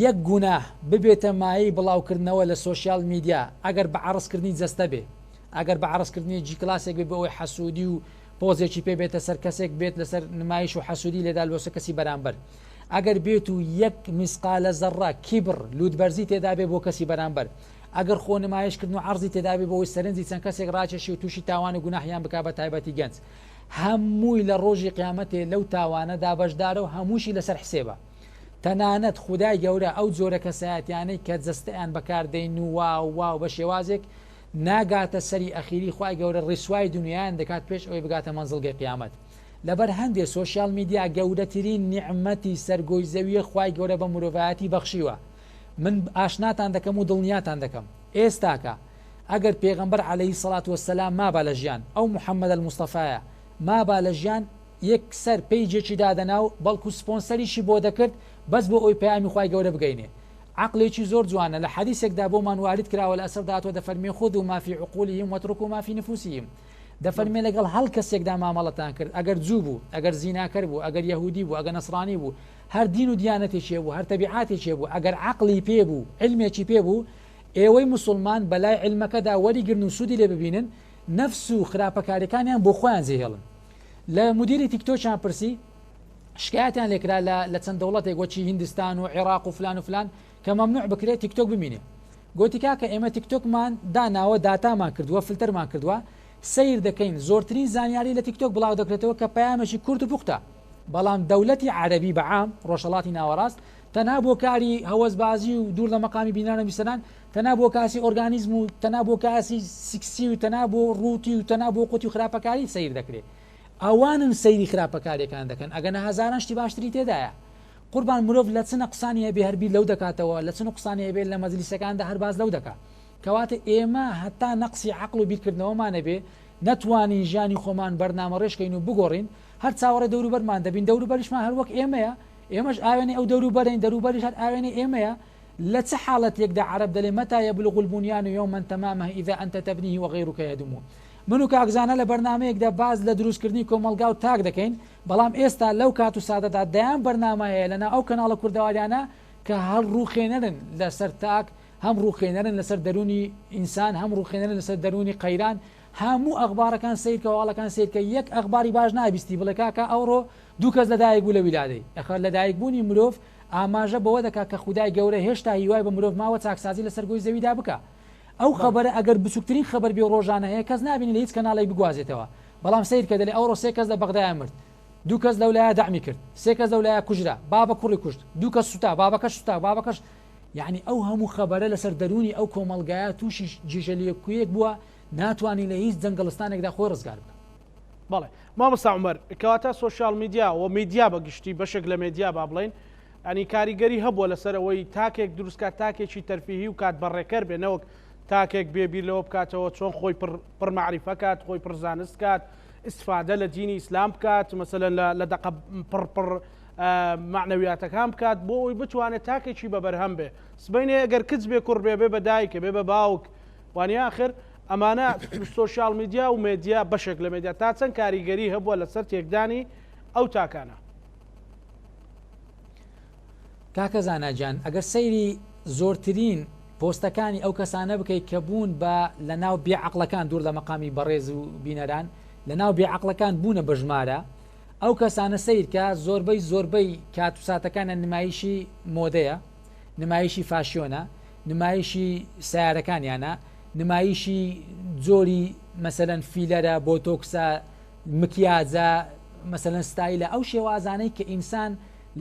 یەک گوناه ببێتە مایەی بڵاوکردنەوە لە سۆشیال میدیا ئەگەر بە عەڕزکردنی جەستە بێ ئەگەر بە عەڕزکردنی جی کلاسێک بێ بۆ ئەوەی حەسوودی و پۆزێکی پێ بێتە سەر کەسێک بێت لەسەر نمایش و حەسوودی لێدا لۆسە کەسی بەرامبەر ئەگەر بێت و یەک میسقالە زەڕە کیبڕ لووتبەرزی تێدا بێ بۆ کەسی بەرامبەر ئەگەر خۆ نمایشکردن و عەڕزی تێدا بێ بۆ ئەوەی سەرنجی چەند کەسێک ڕاکێشی و تووشی تاوان و گوناحیان بکا بە تایبەتی گەنج هەمووی لە ڕۆژی قیامەتێ لەو تاوانەدا بەشدارە و هەمووشی لەسەر حسێبە تەنانەت خودای گەورە ئەو جۆرە کەسایەتیانەی کە جەستەیان بەکار دێن و واو واو بە شێوازێک ناگاتە سەری ئەخیری خوای گەورە ڕیسوای دونیایان دەکات پێش ئەوەی بگاتە مەنزڵگەی قیامەت لەبەر هەندێ سۆشیال میدیا گەورەترین نیعمەتی سەر گۆی زەویە خوای گەورە بە مرۆڤایەتی بەخشیوە من ئاشناتان دەکەم و دڵنیاتان دەکەم ئێستاکە ئەگەر پێغەمبەر علیە سڵات وسلام مابا لە ژیان ئەو محمد المصطفی مابا لە ژیان یەکسەر پەیجێکی دادەنا و بەڵکو سپۆنسەریشی بۆ دەکرد بەس بۆ ئەوی پەیامی خوای گەورە بگەینێ عەقلێکی زۆر جوانە لە حەدیسێکدا بۆمان وارد کراوە لە ئەسەردا هاتووە دەفەرموێ خذوا ما فی عقولهم واترکوا ما فی نفوسهم دەفەرموێ لەگەڵ هەڵ کەسێکدا مامەڵەتان کرد ئەگەر جوو بوو ئەگەر زیناکەر بوو ئەگەر یەهودی بوو ئەگەر نەسڕانی بوو هەر دین و دیانەتێکی هەبوو هەر تەبیعاتێکی هەبوو ئەگەر عەقڵی پێ بوو عیلمێکی پێ بوو ئێوەی موسڵمان بەلای عیلمەکەدا وەریگرن و سوودی لێ ببینن نەفس و خراپەکاریەکانیان بۆ خۆیان جێهێڵن لە مدیری تیکتۆکیان پرسی شکایەتیان لێکرا لە لە چەند دەوڵەتێک وەکی هیندستان و عێراق و فلان و فلان کە مەمنوع بکرێت تیکتۆک بمینێ گۆتی کاکە ئێمە تیکتۆکمان داناوە داتامان کردووە فلتەرمان کردووە سەیر دەکەین زۆرترین زانیاری لە تیکتۆک بڵاو دەکرێتەوە کە پەیامێکی کورت و پوختە بەڵام دەولەتی عەرەبی بە عام ڕۆژهەڵاتی ناوەڕاست تەنها بۆ کاری هەوەسبازی و دوور لە مەقامی بینران و بیسەران تەنها بۆ کاسی ئۆرگانیزم و تەنها بۆ کاسی سیکسی و تەنها بۆ ڕووتی و تەنها بۆ قوتی و خراپەکاری سەیر دەکرێت ئەوانن سەیری خراپەکاریەکان دەکەن ئەگەنا هەزاران شتی باشتری تێدایە. قوربان مرۆڤ لە چ نەقسانی هەبێ هەر بیر لەو دەکاتەوە، لە چ نوقسانی هەبێ لە مەجلیسەکاندا هەر باس لەو دەکا. کەواتە ئێمە هەتا نەقسی عەقڵ و بیرکردنەوەمان هەبێ، نەتوانین ژیانی خۆمان بەرنامەڕێژ کەین و بگۆڕین، هەر چاوەڕێ دەوروبەرمان دەبین، دەوروبەریشمان هەر وەک ئێمەیە، ئێمەش ئاوێنەی ئەو دەوروبەرەین، دەروبەریش هەر ئاوێنەی ئێمەیە. لە چ حاڵەتێکدا عەرەب دەلێ متى يبلغ البنيان يوما تمامه اذا انت تبنيه وغيرك يهدمه من و کاک زانا لە بەرنامەیەکدا باس لە دروستکردنی کۆمەڵگا و تاک دەکەین، بەڵام ئێستا لەو کات و ساتەدا دەیان بەرنامە هەیە لەناو ئەو کەناڵە کوردەواریانە کە هەر ڕووخێنەرن لەسەر تاک، هەم ڕووخێنەرن لەسەر دەروونی ئینسان، هەم ڕووخێنەرن لەسەر دەروونی قەیران، هەموو ئەخبارەکان سەیرکە هەواڵەکان سەیرکە یەک ئەخباری باش نابیستی بڵێ کاکە ئەوڕۆ دوو کەس لەدایک بوو لە ویلادەی ئەخەر لەدایک بوونی مرۆڤ ئاماژە بەوە دەکا کە خودای گەورە هێشتا هیوای بە مرۆڤ ماوە چاکسازی لەسەر گۆی زەویدا بکا ئەو خەبەرە ئەگەر بچوکترین خەبەر بێ و ڕۆژانە هەیە کەس نابینی لە هیچ کەناڵێک بگوازێتەوە بەڵام سەیرکە دەلێ ئەوڕۆ سێ کەس لە بەغدایە مرد دوو کەس لەولایە دەعمی کرد سێ کەس لەولایە کوژرا بابە کوڕی کوشت دوو کەس سوتا بابەکەش سوتا بابەکەش یەعنی ئەو هەموو خەبەرە لەسەر دەروونی ئەو کۆمەڵگایە تووشی گیژەلێکویەک بووە ناتوانی لە هیچ جەنگەڵستانێکدا خۆی ڕزگار بکا.
بەڵێ مامۆستا عومەر کەواتە سۆشیال میدیا و میدیا بە گشتی بەشێک لە مێدیا با بڵێین ینی کاریگەری هەبووە لەسەر ئەوەی تاکێک دروستکات تاکێکی تەرفیهی و کات بەڕێکەر بێ نەوەک تاکێک بێ بیر لەوە بکاتەوە چۆن خۆی پڕ مەعریفە کات خۆی پڕ زانست کات ئیسفادە لە دینی ئیسلام بکات مەسەلەن لە دەقە پڕ پڕ معنەویاتەکان بکات بۆ ئەوی بتوانێت تاکێکی بە بەرهەم بێ سبینێ ئەگەر کچ بێ کوڕ بێ بێ بە دایکە بێ بە باوک وانە آخر ئەمانە سۆشیال میدیا و مێدیا بەشێک لە مێدیا تا چەند کاریگەری هەبووە لەسەر تێکدانی ئەو تاکانە؟
کاکە زانا گیان ئەگەر سەیری زۆرترین پۆستەکانی ئەو کەسانە بکەیت کە بوون بە لە ناو بێ عەقڵەکان دوور لە مەقامی بەڕێز و بینەران لە ناو بێ عەقڵەکان بوونە بە ژمارە ئەو کەسانە سەیرکە زۆربەی زۆربەی کات و ساتەکانە نمایشی مۆدەیە نمایشی فاشیۆنە نمایشی سیارەکانیانە نمایشی جۆری مەسەلەن فیلەرە، بۆتۆکسە، مکیاجە، مەسەلەن ستایلە، ئەو شێوازانەی کە ئینسان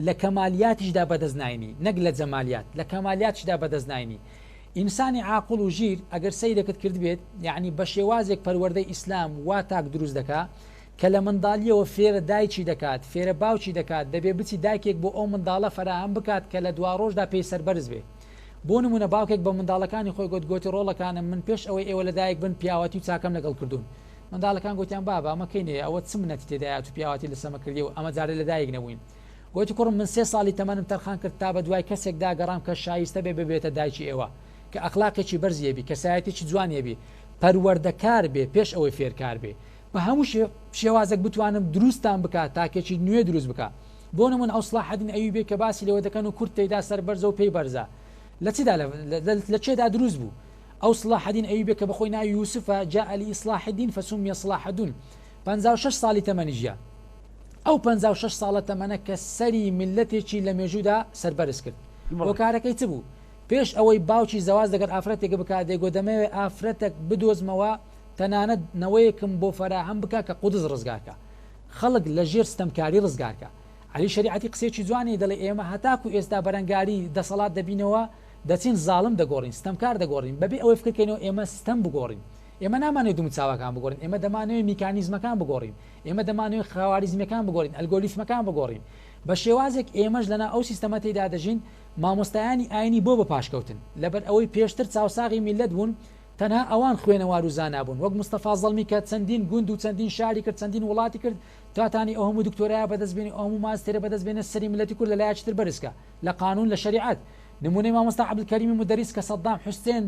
لە کەمالیاتیشدا بەدەست ناینی، نەک لە جەمالیات، لە کەمالیاتیشدا بەدەست ناینی. ئینسانی عاقڵ و ژیر ئەگەر سەیرێکت کردبێت، یەعنی بە شێوازێک پەروەردەی ئیسلام وا تاک دروست دەکا کە لە منداڵییەوە فێرە دایکی دەکات، فێرە باوکی دەکات، دەبێ بچی دایکێک بۆ ئەو منداڵە فەراهەم بکات کە لە دواڕۆژدا پێی سەربەرز بێ. بۆ نموونە باوکێک بە منداڵەکانی خۆی گۆت، گۆتی ڕۆڵەکانم من پێش ئەوەی ئێوە لە دایک بن پیاوەتی و چاکەم لەگەڵ کردوون. منداڵەکان گۆتیان بابە ئەمە کەی نەیە ئەوە چ منەتی تێدایە ئەتوو پیاوەتی لە سەمە کردیە و ئەمە جارێ لە دایک نەبووین. گۆتی کوڕم من سێ ساڵی تەمەنم تەرخان کرد تا بە دوای کەسێکدا گەڕام کە شایستە بێ ببێتە دایکی ئێوە، کە ئەخلاقێکی بەرزی هەبی، کەسایەتیەکی جوانی هەبی، پەروەردەکار بێ پێش ئەوەی فێرکار بێ. بە هەموو شێوازێک بتوانم دروستتان بکا تاکێکی نوێ دروست بکا. بۆ نمونە ئەو سڵاحەدین ئەیوبیەی کە باسی لێوە دەکەن و کورد تێیدا سەربەرزە و پێی بەرزە لە چیدا لە چێدا دروست بوو؟ ئەو سڵاحەدین ئەیوبیە کە بەخۆی ناوی یوسفە جاء لإصلاح الدین فسمی صلاح الدون 56 ساڵی تەمەنی ژیا ئەو 56 ساڵە تەمەنە کە سەری میللەتێکی لە مێژوودا سەربەرز کرد هۆکارەکەی چ بوو؟ پێش ئەوەی باوکی زەواج لەگەڵ ئافرەتێک بکات دەیگۆ دەمەوێ ئافرەتەک بدۆزمەوە تەنانەت نەوەیەکم بۆ فەراهەم بکا کە قودس ڕزگار کا خەڵک لە ژێر ستەمکاری ڕزگار کا. عەلی شەریعەتی قسەیەکی جوانی دەڵێ ئێمە هەتاکو ئێستا بەرەنگاری دەسەڵات دەبینەوە دەچین زاڵم دەگۆڕین ستەمکار دەگۆڕین بەبێ ئەوەی فکر کەینەوە ئێمە ستەم بگۆڕین ئێمە نامانەوێ دومچاوەکان بگۆڕین ئێمە دەمانەوێ میکانیزمەکان بگۆڕین ئێمە دەمانەوێ خواریزمیەکان بگۆڕین ئەلگۆریسمەکان بگۆڕین بە شێوازێک ئێمەش لەناو ئەو سیستەمە تێیدا دەژین مامۆستایانی ئاینی بۆ بە پاشکەوتن لەبەر ئەوەی پێشتر چاوساغی میللەت بوون تەنها ئەوان خوێنەوار و زانا بوون وەک مستەفا زەڵمی کە چەندین گوند و چەندین شاری کرد چەندین وڵاتی کرد تا تانی ئەو هەموو دکتۆرایە بەدەست بێنی ئەو هەموو ماستێرە بەدەست بێنێ سەری میللەتی کورد لە لایەکی تر بەرز کا لە قانون لە شەریعەت نمونەی مامۆستا عەبدولکەریمی مودەریس کە سەدام حوسێن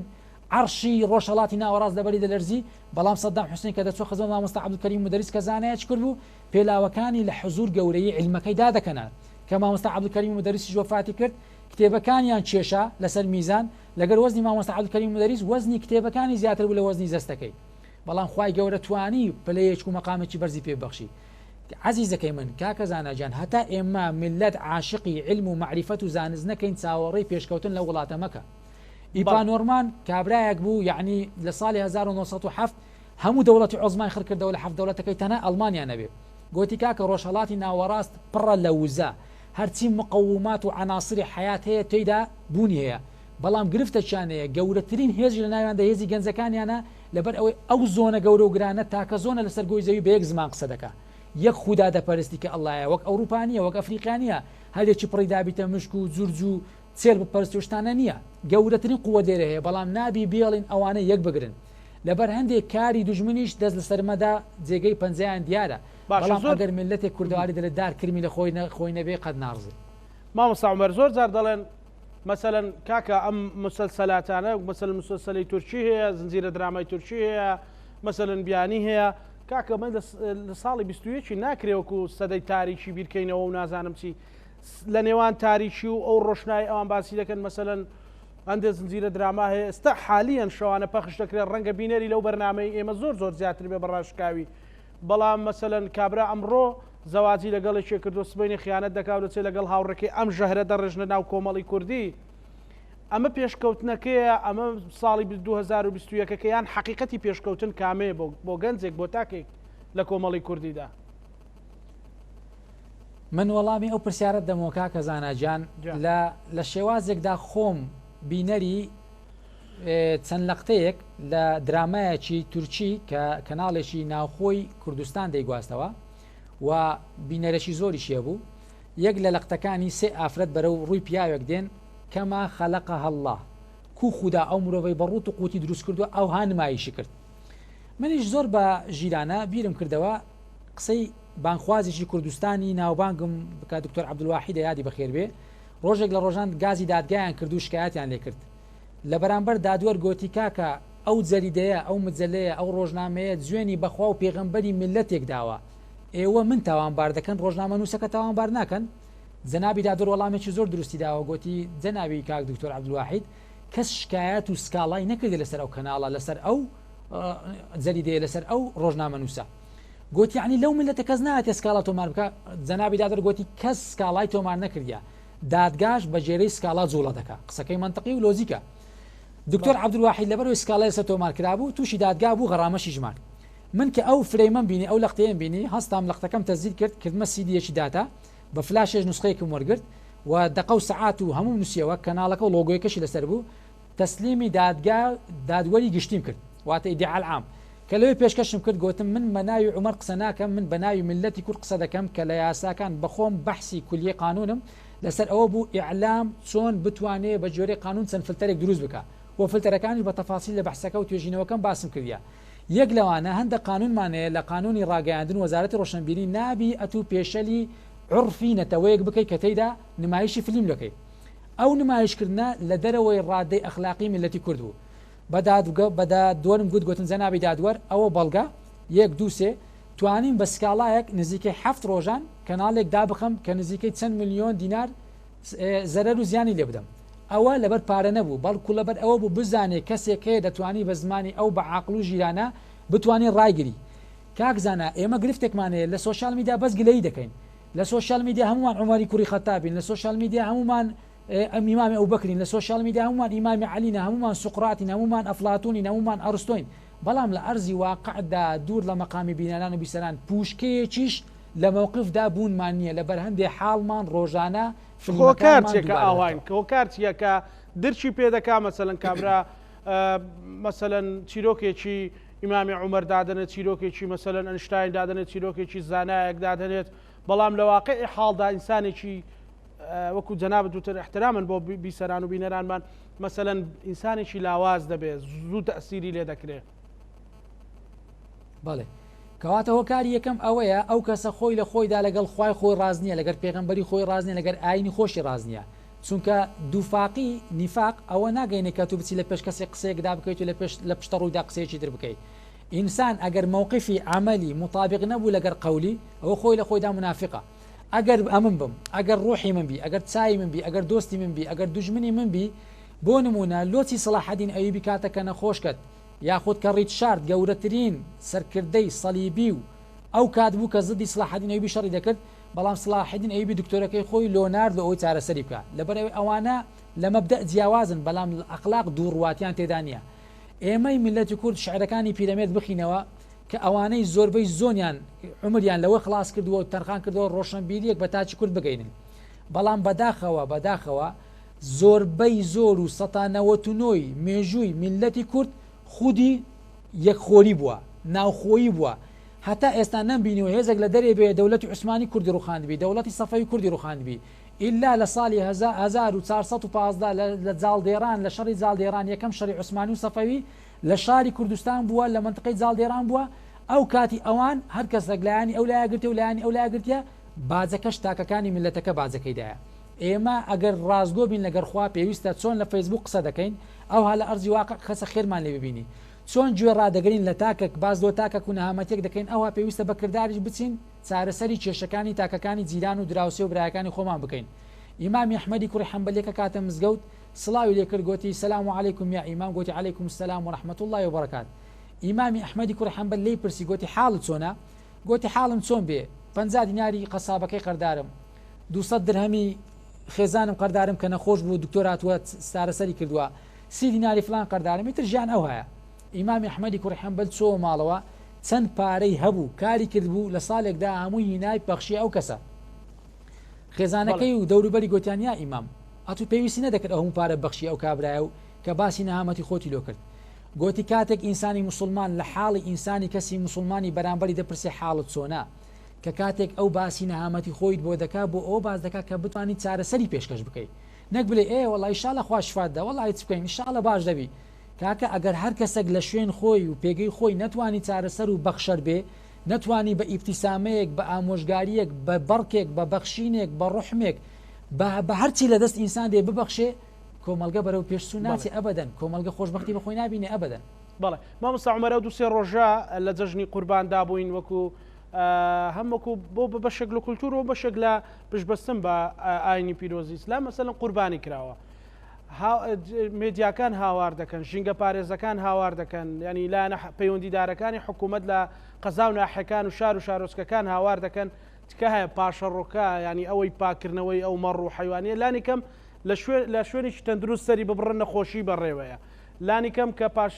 عەڕشی ڕۆژهەڵاتی ناوەڕاست لەبەری دەلەرزی بەڵام سەدام حوسێن کە دەچوە خزمەت مامۆستا عەبدولکەریمی مودەریس کە زانایەکی کورد بوو پێلاوەکانی لە حزوور گەورەیی عیلمەکەی دادەکەنان کە مامۆستا عەبدولکەریمی مودەریسیش وەفاتی کرد کتێبەکانیان کێشا لەسەر میزان لەگەر وەزنی مامۆستا عەبدولکەریم مودەریس وەزنی کتێبەکانی زیاتر بوو لە وەزنی جەستەکەی بەڵام خوای گەورە توانی پلەیەک و مەقامێکی بەرزی پێ ببەخشی عەزیزەکەی من کاکە زانا گیان هەتا ئێمە میللەت عاشقی عیلم و مەعریفەت و زانست نەکەین چاوەڕێی پێشکەوتن لەو وڵاتە مەکە ئیپا نۆرمان کابرایەک بوو یەعنی لە ساڵی 1907 هەموو دەوڵەتی عوزمای خڕ کردەوە لە حەفت دەوڵەتەکەی تەنها ئەڵمانیا نەبێ گۆتی کاکە ڕۆژهەڵاتی ناوەڕاست پڕە لە وزە هەرچی مقومات و عەناسری حەیات هەیە تێیدا بوونی هەیە بەڵام گرفتەکیان هەیە گەورەترین هێزیش لەناویاندا هێزی گەنجەکانیانە لەبەر ئەوەی ئەو زۆنە گەورە و گرانە تاکە زۆنە لەسەر گۆی زەوی بە یەک زمان قسە دەکا یەک خودا دەپەرستی کە اللە یە وەک ئەوروپا نیە وەک ئەفریقیا نیە. هەرێکی پڕی دابیتە مشک و جورج و چێل بپەرستی و شتانە نییە. گەورەترین قووەت لێرە هەیە، بەڵام نابی بێڵین ئەوانە یەک بگرن. لەبەر هەندێ کاری دوژمنیش دەست لەسەر مەدە جێگەی پەنجەیان دیارە.
باشە
بەڵام
زۆر
ئەگەر میللەتێک کوردەواری دەلێ دار کرمی لە خۆی خۆی نەبێ قەت ناڕزێ.
مامۆستا عومەر زۆر جار دەڵێن مەسەلەن کاکە ئەم مسەلسەلاتانە مەسەلەن مسەلسەلی تورکی هەیە زنجیرە درامای تورکی هەیە مەسەلەن بیانی هەیە کاکە من لە ساڵی 21 ناکرێ وەکو سەدەی تاریکی بیرکەینەوە و نازانم چی لە نێوان تاریکی و ئەو ڕۆشنایی ئەوان باسی دەکەن مەسەلەن هەندێک زنجیرە دراما هەیە ئێستا حالیەن شەوانە پەخش دەکرێت ڕەنگە بینەری لەو بەرنامەی ئێمە زۆر زۆر زیاتر بێ بەڕاشکاوی بەڵام مەسەلەن کابرا ئەمڕۆ زەواجی لەگەڵ یەکێ کردو سبەینێ خیانەت دەکا و دەچێ لەگەڵ هاوڕێکەی ئەم ژەهرە دەڕێژنە ناو کۆمەڵی کوردی ئەمە پێشکەوتنەکەیە ئەمە ساڵی 2021 ەکە یان حەقیقەتی پێشکەوتن کامەیە بۆ بۆ گەنجێک بۆ تاکێک لە کۆمەڵی کوردیدا؟
من وەڵامی ئەو پرسیارەت دەمەوە کاکە زانا گیان لە لە شێوازێکدا خۆم بینەری چەند لەقتەیەک لە درامایەکی تورکی کە کەناڵێکی ناوخۆی کوردستان دەیگواستەوە و بینەرەکی زۆریشی هەبوو یەک لە لەقتەکانی سێ ئافرەت بەرەو ڕووی پیاوێک دێن کەما خەلەقەها اللە کو خودا ئەو مرۆڤەی بە ڕووت و قوتی دروست کردووە ئەوها نمایشی کرد منیش زۆر بە ژیرانە بیرم کردەوە قسەی بانگخوازێکی کوردستانی ناوبانگم کە دکتۆر عەبدولواحیدە یادی بەخێر بێ ڕۆژێک لە ڕۆژان گازی دادگایان کرد و شکایەتیان لێ کرد لە بەرامبەر دادوەر گۆتی کاکە ئەو جەریدەیە ئەو مجەلەیە ئەو ڕۆژنامەیە جوێنی بە خوا و پێغەمبەری میللەتێک داوە ئێوە من تاوانبار دەکەن ڕۆژنامەنووسەکە تاوانبار ناکەن؟ جەنابی دادوەر وەڵامێکی زۆر دروستی داوە گۆتی جەنابی کاک دکتۆر عەبدولواحید کەس شکایەت و سکاڵای نەکردی لەسەر ئەو کەناڵە لەسەر ئەو جەریدەیە لەسەر ئەو ڕۆژنامەنووسە گۆتی یەعنی لەو میللەتە کەس نایەتێ سکاڵا تۆمار بکا جەنابی دادوەر گۆتی کەس سکاڵای تۆمار نەکردیە دادگاش بە گێرەی سکاڵا جوڵە دەکا قسەکەی مەنتقی و لۆجیکە دکتۆر عەبدولواحید لەبەرەوەی سکاڵای لەسەر تۆمار کرابوو تووشی دادگا بوو غەرامەشی ژمارد من کە ئەو فرەیمەم بینی ئەو لەقتەیەم بینی هەستام لەقتەکەم تەسجیل کرد کردمە سیدیەکی داتا بە فلاشێش نوسخەیەکم وەرگرت و دەقە و سەعات و هەمووم نووسیەوە کەناڵەکە و لۆگۆیەکەشی لەسەر بوو تەسلیمی دادگا دادوەری گشتیم کرد واتە ادعاء العام کە لەوێ پێشکەشم کرد گۆتم من بە ناوی عومەر قسە ناکەم من بە ناوی میللەتی کورد قسە دەکەم کە لە یاساکان بە خۆم بەحسی کولیەی قانونم لەسەر ئەوە بوو ئیعلام چۆن بتوانێ بە گوێرەی قانون چەند فلتەرێک دروست بکا و فلتەرەکانیش بە تەفاسیل لە بەحسەکە و توێژینەوەکەم باسم کردیە یەک لەوانە هەندە قانونمان هەیە لە قانونی ڕاگەیاندن وەزارەتی ڕۆشنبیری نابی ئەتوو پێشەلی عوڕفی نەتەوەیەک بکەی کە تێیدا نمایشی فلیم دەکەی ئەو نمایشکردنە لە دەرەوەی ڕادەی ئەخلاقی میللەتی کورد بوو. بە دادگە بە دادوەرم گوت گوتم جەنابی دادوەر ئەوە بەڵگە، یەک دوو سێ، توانیم بە سکاڵایەک نزیکەی حەفت ڕۆژان کەناڵێک دابخەم کە نزیکەی چەند ملیۆن دینار زەرەر و زیانی لێ بدەم. ئەوە لەبەر پارە نەبوو، بەڵکو لەبەر ئەوە بوو بزانێ کەسێک هەیە دەتوانی بە زمانی ئەو بە عاقڵ و ژیرانە بتوانی ڕایگری. کاک زانا ئێمە گرفتێکمان هەیە لە سۆشیال میدیا بەس گلەیی دەکەین. لە سۆشیال میدیا هەموومان عومەری کوڕی خەتابین، لە سۆشیال میدیا هەموومان ئیمامی ئەبوبەکرین، لە سۆشیال میدیا هەموومان ئیمامی عەلین، هەموومان سوقراتین، هەموومان ئەفلاتونین، هەموومان ئەرستۆین، بەڵام لە ئەرزی واقعدا دوور لە مەقامی بینەران و بیسەران پوشکەیەکیش لە مەوقفدا بوونمان نییە، لەبەر هەندێ حاڵمان ڕۆژانە
هۆکار
فلیمەکانمان
چیە کە
دووبارە
ئاواین؟
دەبێتەوە.
هۆکار چیە کە درکی پێ دەکا مەسەلەن کابرا مەسەلەن چیرۆکێکی ئیمامی عومەر دادەنێت چیرۆکێکی مەسەلەن ئەنشتاین دادەنێت چیرۆکێکی زانایەک دادەنێت بەڵام لە واقعی حاڵدا ئینسانێکی وەکو جەنابت وتر احترامن بۆ بیسەران و بینەرانمان مەسەلەن ئینسانێکی لاواز دەبێت زوو تەسیری لێ دەکرێت.
بەڵێ کەواتە هۆکاری یەکەم ئەوەیە ئەو کەسە خۆی لە خۆیدا لەگەڵ خوای خۆی ڕاز نییە لەگەر پێغەمبەری خۆی ڕاز نییە لەگەر ئاینی خۆشی ڕاز نییە چونکە دووفاقی، نیفاق، ئەوە ناگەینێ کە تو بچی لە پێش کەسێک قسەیەک دا بکەیت و لە پێش لە پشتە ڕوویدا قسەیەکی تر بکەی. ئینسان ئەگەر مەوقیفی عەمەلی موتابیق نەبوو لەگەر قەولی، ئەوە خۆی لە خۆیدا مونافیقە. ئەگەر ئەمن بم، ئەگەر ڕوحی من بی، ئەگەر چاوی من بی، ئەگەر دۆستی من بی، ئەگەر دوژمنی من بی، بۆ نموونە لۆچی سەڵاحەدین ئەیوبی کاتەک کە نەخۆش کەت، یاخود کە ڕیتشارد گەورەترین سەرکردەی سەلیبی و ئەو کات بوو کە زدی سڵاحەدین ئەیوبی شەڕی دەکرد، بەڵام سڵاحەدین ئەیوبی دکتۆرەکەی خۆی لۆ نارد لۆ ئەوەی چارەسەری بکا لەبەرئەوەی ئەوانە لە مەبدەئ جیاوازن بەڵام لە ئەخلاق دووڕواتیان تێدا نیە ئێمەی میللەتی کورد شعرەکانی پیرەمێرد بخینەوە کە ئەوانەی زۆربەی زۆنیان عومریان لەوە خڵاس کردووە و تەرخان کردووە ڕۆشنبیریەک بە تاکی کورد بگەینن بەڵام بەداخەوە بەداخەوە زۆربەی زۆر و سەتا نەوەت و نۆی مێژووی میللەتی کورد خودی یەکخۆری بووە ناوخۆیی بووە هەتا ئێستا نەمبینیوە هێزێک لە دەرێ بێ دەولەتی عوسمانی کوردی ڕوخاندبی، دەوڵەتی سەفەوی کوردی ڕوخاندبی. ئیلا لە ساڵی 1415 لە جاڵدێران، لە شەڕی جاڵدێران، یەکەم شەڕی عوسمانی و سەفەوی لە شاری کوردستان بووە، لە مەنتقەی جاڵدێران بووە، ئەو کاتی ئەوان هەر کەسێک لایەنی ئەو لایە گرتیە و لایەنی ئەو لایە گرتیە، باجەکەش تاکەکانی میللەتەکە باجەکەی دایە. ئێمە ئەگەر ڕاستگۆ بین لەگەر خوا پێویستە چۆن لە فەیسبووک قسە دەکەین ئەوها لە ئەرزی واقع کەسە خێرمان لێ ببینی. چۆن گوێ ڕادەگرین لە تاکەک باس لۆ تاکەک و نەهامەتیەک دەکەین ئەوها پێویستە بە کرداریش بچین چارەسەری کێشەکانی تاکەکانی جیران و دراوسێ و برایەکانی خۆمان بکەین. ئیمامی ئەحمەدی کوڕی حەنبەل یەکە کاتە مزگەوت سڵاوی لێ کرد گۆتی، سلام علیکم یا ئیمام گۆتی، علیکم السلام و رحمە اللە و برکات ئیمامی ئەحمەدی کوڕی حەنبەل لێی پرسی گۆتی، حاڵت چۆنە؟ گۆتی، حاڵم چۆن بێ 50 دیناری قەسابەکەی قەردارم 200 درهەمی خێزانم قەردارم کە نەخۆش بوو دکتۆر هاتووە چارەسەری کردووە 30 دیناری فلان قەردارم ئیتر ژیان ئەوهایە. ئیمامی ئەحمەدی کوڕی حەنبەل چۆوە ماڵەوە چەند پارەی هەبوو کاری کردبوو لە ساڵێکدا هەمووی هینای پەخشی ئەو کەسە. خێزانەکەی و دەوروبەری گۆتیان یا ئیمام ئەتوو پێویستی نەدەکرد ئەو هەموو پارە ببەخشی ئەو کابرایە و کە باسی نەهامەتی خۆتی لۆ کرد گۆتی کاتێک ئینسانی موسوڵمان لە حاڵی ئینسانی کەسی موسوڵمانی بەرامبەری دەپرسێ حاڵت چۆنە کە کاتێک ئەو باسی نەهامەتی خۆیت بۆ دەکا بۆ ئەوە باس دەکا کە بتوانی چارەسەری پێشکەش بکەی نەک بلێ ئێ وەڵا ئیشاڵا خوا شفات دا وەڵا چ بکەین ئیشاڵا باش دەبی کاکە ئەگەر هەر کەسەک لە شوێن خۆی و پێگەی خۆی نەتوانی چارەسەر و بەخشەر بێ نەتوانی بە ئیبتیسامەیەک، بە ئامۆژگارییەک، بە بەڕکێک، بە بەخشینێک، بە ڕوحمێک، بە بە هەرچی لە دەست ئینسان دێ ببەخشێ، کۆمەڵگە بەرەو پێشچوون ناچێ ئەبەدەن، کۆمەڵگە خۆشبەختی بە خۆی نابینێ ئەبەدەن.
بەڵێ مامۆستا عومەر ئەو دوو سێ ڕۆژە لە جەژنی قورباندا بووین وەکو هەم وەکو بۆ بە بەشێک لە کولتوور و بەشێک لە پشتبەستن بە ئاینی پیرۆزی ئیسلام مەسەلەن قوربانی کراوە. مێدیاکان هاوار دەکەن، ژینگە پارێزەکان هاوار دەکەن، یانی لایەنە پەیوەندیدارەکانی حکوومەت لە قەزا و ناحیەکان و شار و شارۆچکەکان هاوار دەکەن، تکایە پاشەڕۆکە یانی ئەوەی پاککردنەوەی ئەو مەڕ و حەیوانیە لانی کەم لە شوێن لە شوێنێکی تەندروست سەری ببڕن نەخۆشی بەڕێوەیە لانی کەم کە پاش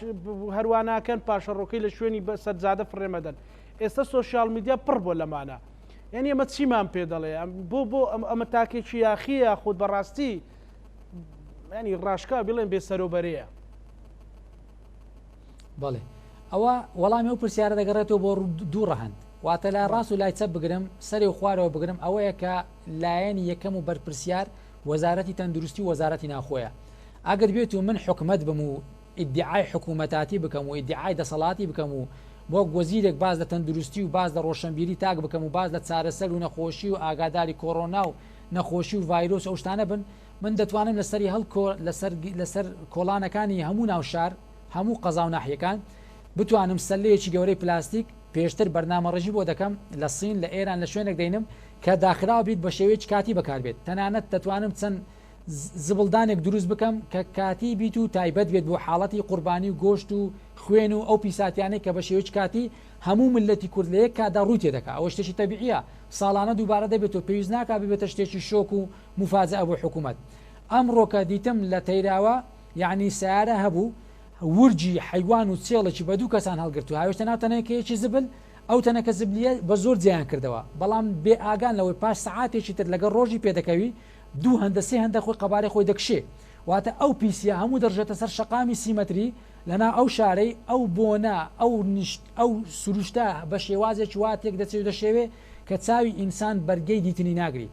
هەروا ناکەن پاشەڕۆکەی لە شوێنی سەر جادە فڕێ مەدەن ئێستا سۆشیال میدیا پڕ بۆ لەمانە یعنی ئەمە چیمان پێ دەڵێ بۆ بۆ ئەمە تاکێکی یاخیە خود بەڕاستی ینی ڕاشکا بڵێن بێ سەرۆبەرەیە.
بەڵێ ئەوە وەڵامی ئەو پرسیارە دەگەڕێتەوە بۆ دوو ڕەهەند واتە لای ڕاست و لای چەپ بگرم سەری و خوارەوە بگرم ئەوەیە کە لایەنی یەکەم و بەرپرسیار وەزارەتی تەندروستی و وەزارەتی ناوخۆیە ئەگەر بێت و من حکومەت بم و ئیدعای حکوومەتاتی بکەم و ئیدعای دەسەڵاتی بکەم و وەک وەزیرێک باس لە تەندروستی و باس لە ڕۆشنبیری تاک بکەم و باس لە چارەسەر و نەخۆشی و ئاگاداری کۆرۆنا و نەخۆشی و ڤایرۆس و ئەو شتانە بن من دەتوانم لەسەری هەڵکۆ لەسەر لەسەر کۆڵانەکانی هەموو ناو شار هەموو قەزا و ناحیەکان بتوانم سەلەیەکی گەورەی پلاستیک پێشتر بەرنامەڕێژی بۆ دەکەم لە سین لە ئێران لە شوێنێک دەینم کە داخراو بیت بە شێوەیەکی کاتی بەکاربێت تەنانەت دەتوانم چەند زبڵدانێک دروست بکەم کە کاتی بیت و تایبەت بێت بۆ حاڵەتی قوربانی و گۆشت و خوێن و ئەو پیساتیانەی کە بە شێوەیەکی کاتی هەموو میللەتی کورد لە یەک کاتدا ڕووی تێدەکا ئەوە شتێکی تەبیعیە ساڵانە دووبارە دەبێتەوە پێویست ناکا ببێتە شتێکی شۆک و موفاجەئە بۆ حکومەت ئەمڕۆ کە دیتم لە تەیراوە یەعنی سەیارە هەبوو ورگی حەیوان و چێڵێکی بە دوو کەسان هەڵگرت و هاوێشتە ناو تەنەکەیەکی زبل ئەو تەنەکە زبلیە بە زۆر جێیان کردەوە بەڵام بێ ئاگان لەوەی پاش سەعاتێکی تر لەگەڵ ڕۆژی پێدەکەوی دوو هەندە سێ هەندە خۆی قەبارەی خۆی دەکشێ واتە ئەو پیسیە هەموو دەڕژێتە سەر شەقامی سی مەتری لەناو ئەو شارەی ئەو بۆنە ئەو نیشت ئەو سروشتە بە شێوازێکی وا تێک دەچێ و دەشێوێ کە چاوی ئینسان بەرگەی دیتنی ناگری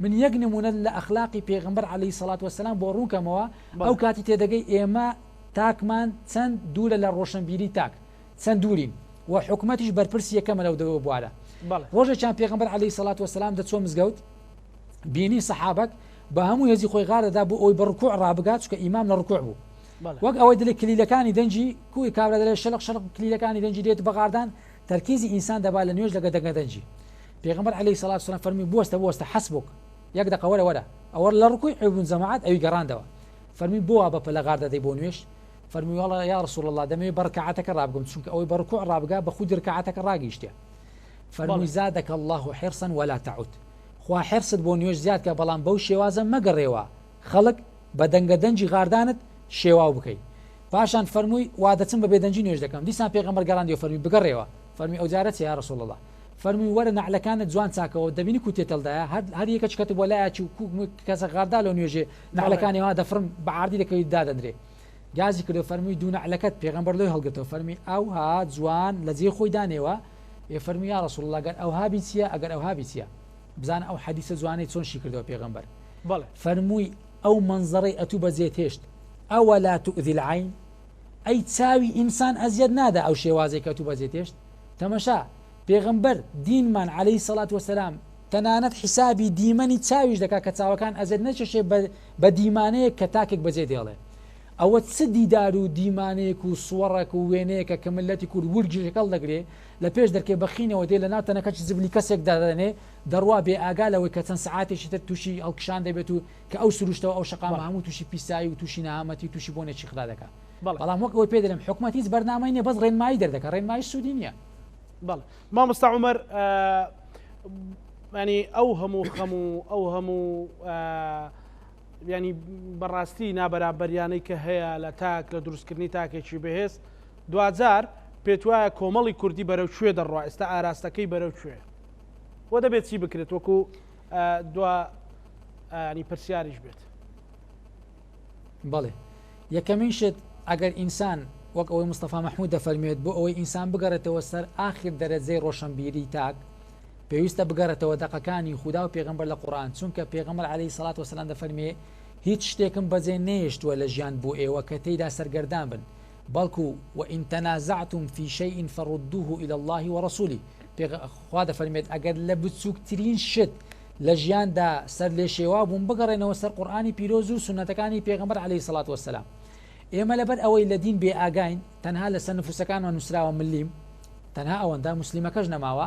من یەک نمونە لە ئەخلاقی پێغەمبەر علیە سەڵات وسلام بۆ ڕوون کەمەوە ئەو کاتی تێدەگەی ئێمە تاکمان چەند دوورە لە ڕۆشنبیری تاک چەند دوورین و حکومەتیش بەرپرسی یەکەمە لەو دەوە بوارە ڕۆژێکیان پێغەمبەر علیە سەڵات وسلام دەچۆ مزگەوت بینی سەحابەک بە هەموو هێزی خۆی غار دەدا بۆ ئەوی بە ڕکوع ڕابگات چونکە ئیمام لە ڕکوع بوو وەک ئەوەی دەلێ کلیلەکانی دەنگی کوی کابرا دەلێ شەلق شەلق کلیلەکانی دەنگی دێت بە غاردان تەرکیزی ئینسان دەبا لە نوێژ لەگە دەنگە دەنگی پێغەمبەر عەلەیهی سەڵات وسەلام فەرمووی بوەستە بوەستە حەسبوک یەک دەقە وەرە وەرە ئەوە لە ڕکوع بوون جەماعەت ئەوی گەڕاندەوە فەرمووی بۆ وا بە پەلە غار دەدەی بۆ نوێژ فەرمووی وەڵا یا رسول اللە دەمەوێ بە ڕکعەتەکە ڕابگەم چونکە ئەوەی بە ڕکوع ڕابگا بە خودی ڕکعەتەکە ڕاگەیشتە فەرمووی زادک اللە حرصا ولا تعود خوا حرصت بۆ نوێژ زیاد کە بەڵام بەو شێوازە مەگەڕێوە خەڵک بە دەنگە دەنگی غاردانت شێواو بکەی پاشان فەرمووی وا دەچم بە بێدەنگی نوێژ دەکەم دیسان پێغەمبەر گەڕاندیەوە فەرمووی بگەڕێوە فەرمووی ئەوجارە چە یا رسول اللە فەرمووی وەرە نەعلەکانت جوان چاکەوە دەبینی کو تێتەڵدایە هەر هەر یەکە چکەت بۆ لایەکی و کو کەسە غاردا لۆ نوێژێ نەعلەکانی وا دەفڕن بە عاردی دەکەوی دادەنرێ گازی کردو فەرمووی دوو نەعلەکەت پێغەمبەر لۆی هەڵگرتەوە فەرمووی ئەوها جوان لە جێی خۆی دانێوە ئێ فەرمووی یا رسول اللە گەر ئەوها بی چیە ئەگەر ئەوها بی چیە بزانە ئەو حەدیسە جوانەی چۆن شی کردەوە پێغەمبەر. فەرمووی ئەو مەنزەرەی ئەتوو بەجێت هێشت اولا تؤذی العین ئەی چاوی ئینسان ئەزیەت نادا ئەو شێوازەی کە ئەتوو بەجێت هێشت تەمەشا پێغەمبەر دینمان علیە الصلوة والسلام تەنانەت حیسابی دیمەنی چاویش دەکا کە چاوەکان ئەزیەت نەکێشێ بە دیمانەیەک کە تاکێک بەجێ دێڵێ ئەوە چ دیدار و دیمانەیەک و سوەڕەک و وێنەیەکە کە مللەتی کورد ورگی هەڵدەگرێ لە پێش دەرکەی بە خینەوە دێ لە ناو تەنەکەچی زبلی کەسێک دادەنێ دەڕوا بێ ئاگا لەوەی کە چەند سەعاتێکی تر تووشی هەڵکشان دەبێت و کە ئەو سروشتەوە ئەو شەقامە هەموو تووشی پیسایی و تووشی نەهامەتی و تووشی بۆنێکی خرا دەکا. بەڵام وەک ئەوەی پێ دەلێم حکومەت هیچ بەرنامەی نیە بەس ڕێنمایی دەردەکا ڕێنماییش سوودی نیە.
بەڵێ مامۆستا عومەر ینی ئەو هەموو خەم و ئەو هەموو ینی بەڕاستی نابەرابەریانەی کە هەیە لە تاک لە دروستکردنی تاکێکی بەهێز دواجار پێتوایە کۆمەڵی کوردی بەرەو کوێ دەڕوا ئێستا ئاراستەکەی بەرەو کوێ وە دەبێت چی بکرێت وەکو دوا ینی پرسیاریش بێت.
بەڵێ یەکەمین شت ئەگەر ئینسان وەک ئەوەی مستەفا مەحمود دەفەرموێت بۆ ئەوەی ئینسان بگەڕێتەوە سەر ئاخر دەرەجەی ڕۆشنبیری تاک پێویستە بگەڕێتەوە دەقەکانی خودا و پێغەمبەر لە قورئان چونکە پێغەمبەر عەلەیهی سەڵات وەسەلام دەفەرموێ هیچ شتێکم بەجێ نەیەشتووە لە ژیان بۆ ئێوە کە تێیدا سەرگەردان بن بەڵکو وان تنازعتم فی شیء فردوه الی اللە ورسوله خوا دەفەرموێت ئەگەر لە بچووکترین شت لە ژیاندا سەرلێشێواو بوون بگەڕێنەوە سەر قورئانی پیرۆز و سوننەتەکانی پێغەمبەر علیە سڵات وسلام ئێمە لەبەر ئەوەی لە دین بێ ئاگاین تەنها لەسەر نفوسەکانمان نووسراوە ملیم تەنها ئەوەندە موسلیمەکەش نەماوە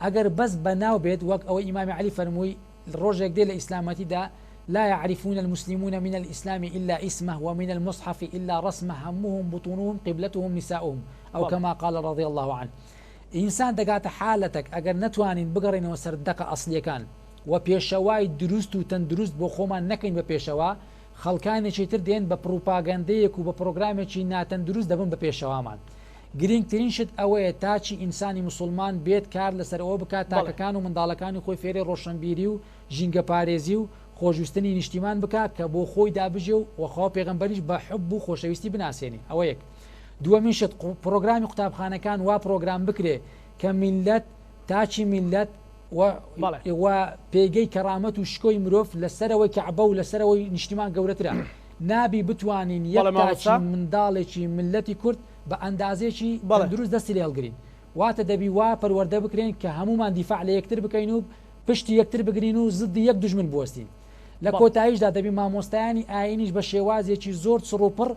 ئەگەر بەس بە ناو بێت وەک ئەوەی ئیمامی علی فەرمووی ڕۆژێک دێ لە ئیسلامەتیدا لا يعرفون المسلمون من الإسلام إلا اسمه ومن المصحف إلا رسمه همهم بطونهم قبلتهم نساؤهم أو كما قال رضي الله عنه ئینسان دەگاتە حالەتەک ئەگەر نەتوانین بگەڕێینەوە سەر دەقە ئەسڵیەکان و پێشەوای دروست و تەندروست بۆ خۆمان نەکەین بە پێشەوا، خەڵکانێکی تر دێن بە پڕوپاگەندەیەک و بە پڕۆگرامێکی ناتەندروست دەبن بە پێشەوامان. گرینگترین شت ئەوەیە تاکی ئینسانی موسوڵمان بێت کار لەسەر ئەوە بکات تاکەکان و منداڵەکانی خۆی فێرێ ڕۆشەنبیری و ژینگەپارێزی و خۆشویستنی نیشتیمان بکا کە بۆ خۆیدا بژێ و وە خواو پێغەمبەریش بە حوب و خۆشەویستی بناسێنێ ئەوە یەک. دووەمین شت پڕۆگرامی قوتابخانەکان وا پڕۆگرام بکرێ کە میللەت تاکی میللەت و و پێگەی کەڕامەت و شکۆی مرۆڤ لە سەرەوەی کەعبە و لە سەرەوەی نیشتیمان گەورەترە نابی بتوانین یەک تاکی منداڵێکی میللەتی کورد بە ئەندازەیەکی تەندروست دەستی لێ هەڵگرین واتە دەبی وا پەروەردە بکرێن کە هەموومان دیفاع لە یەکتر بکەین و پشتی یەکتر بگرین و زدی یەک دوژمن بوەستین لە کۆتاییشدا دەبی مامۆستایانی ئایینیش بە شێوازێکی زۆر چڕ و پڕ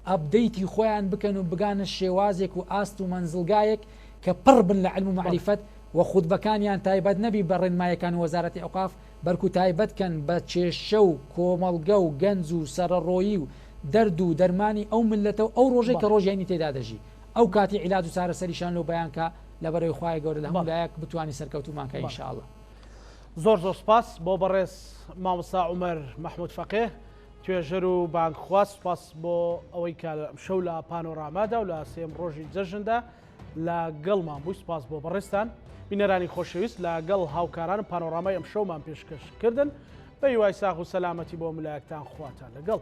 ئەپدەیتی خۆیان بکەن و بگانە شێوازێک و ئاست و مەنزڵگایەک کە پڕ بن لە عیلم و مەعریفەت و خوتبەکانیان تایبەت نەبی بە ڕێنمایەکانی وەزارەتی ئەوقاف بەرکو تایبەت کەن بە کێشە و کۆمەڵگە و گەنج و سەرەڕۆیی و دەرد و دەرمانی ئەو میللەتە و ئەو ڕۆژەی کە ڕۆژی هەینی تێدا دەژی ئەو کاتی عیلاج و چارەسەریشیان لۆ بەیان کا لەبەرئەوەی خوای گەورە لە هەموو لایەک بتوانی سەرکەوتوومان کا ان شاء اللە.
زۆر زۆر سپاس بۆ بەڕێز مامۆستا عومەر مەحمود فەقێ توێژەر و بانگخواز سپاس بۆ ئەوەی کە ئەمشەو لە پانۆرامادا و لە سێم ڕۆژی جەژندا لە گەڵمان بووی سپاس بۆ بەڕێزتان بینەرانی خۆشەویست لە گەڵ هاوکارانم پانۆرامای ئەمشەومان پێشکەش کردن بە هیوای ساغ و سەلامەتی بۆ ملایەکتان خواتان لەگەڵ.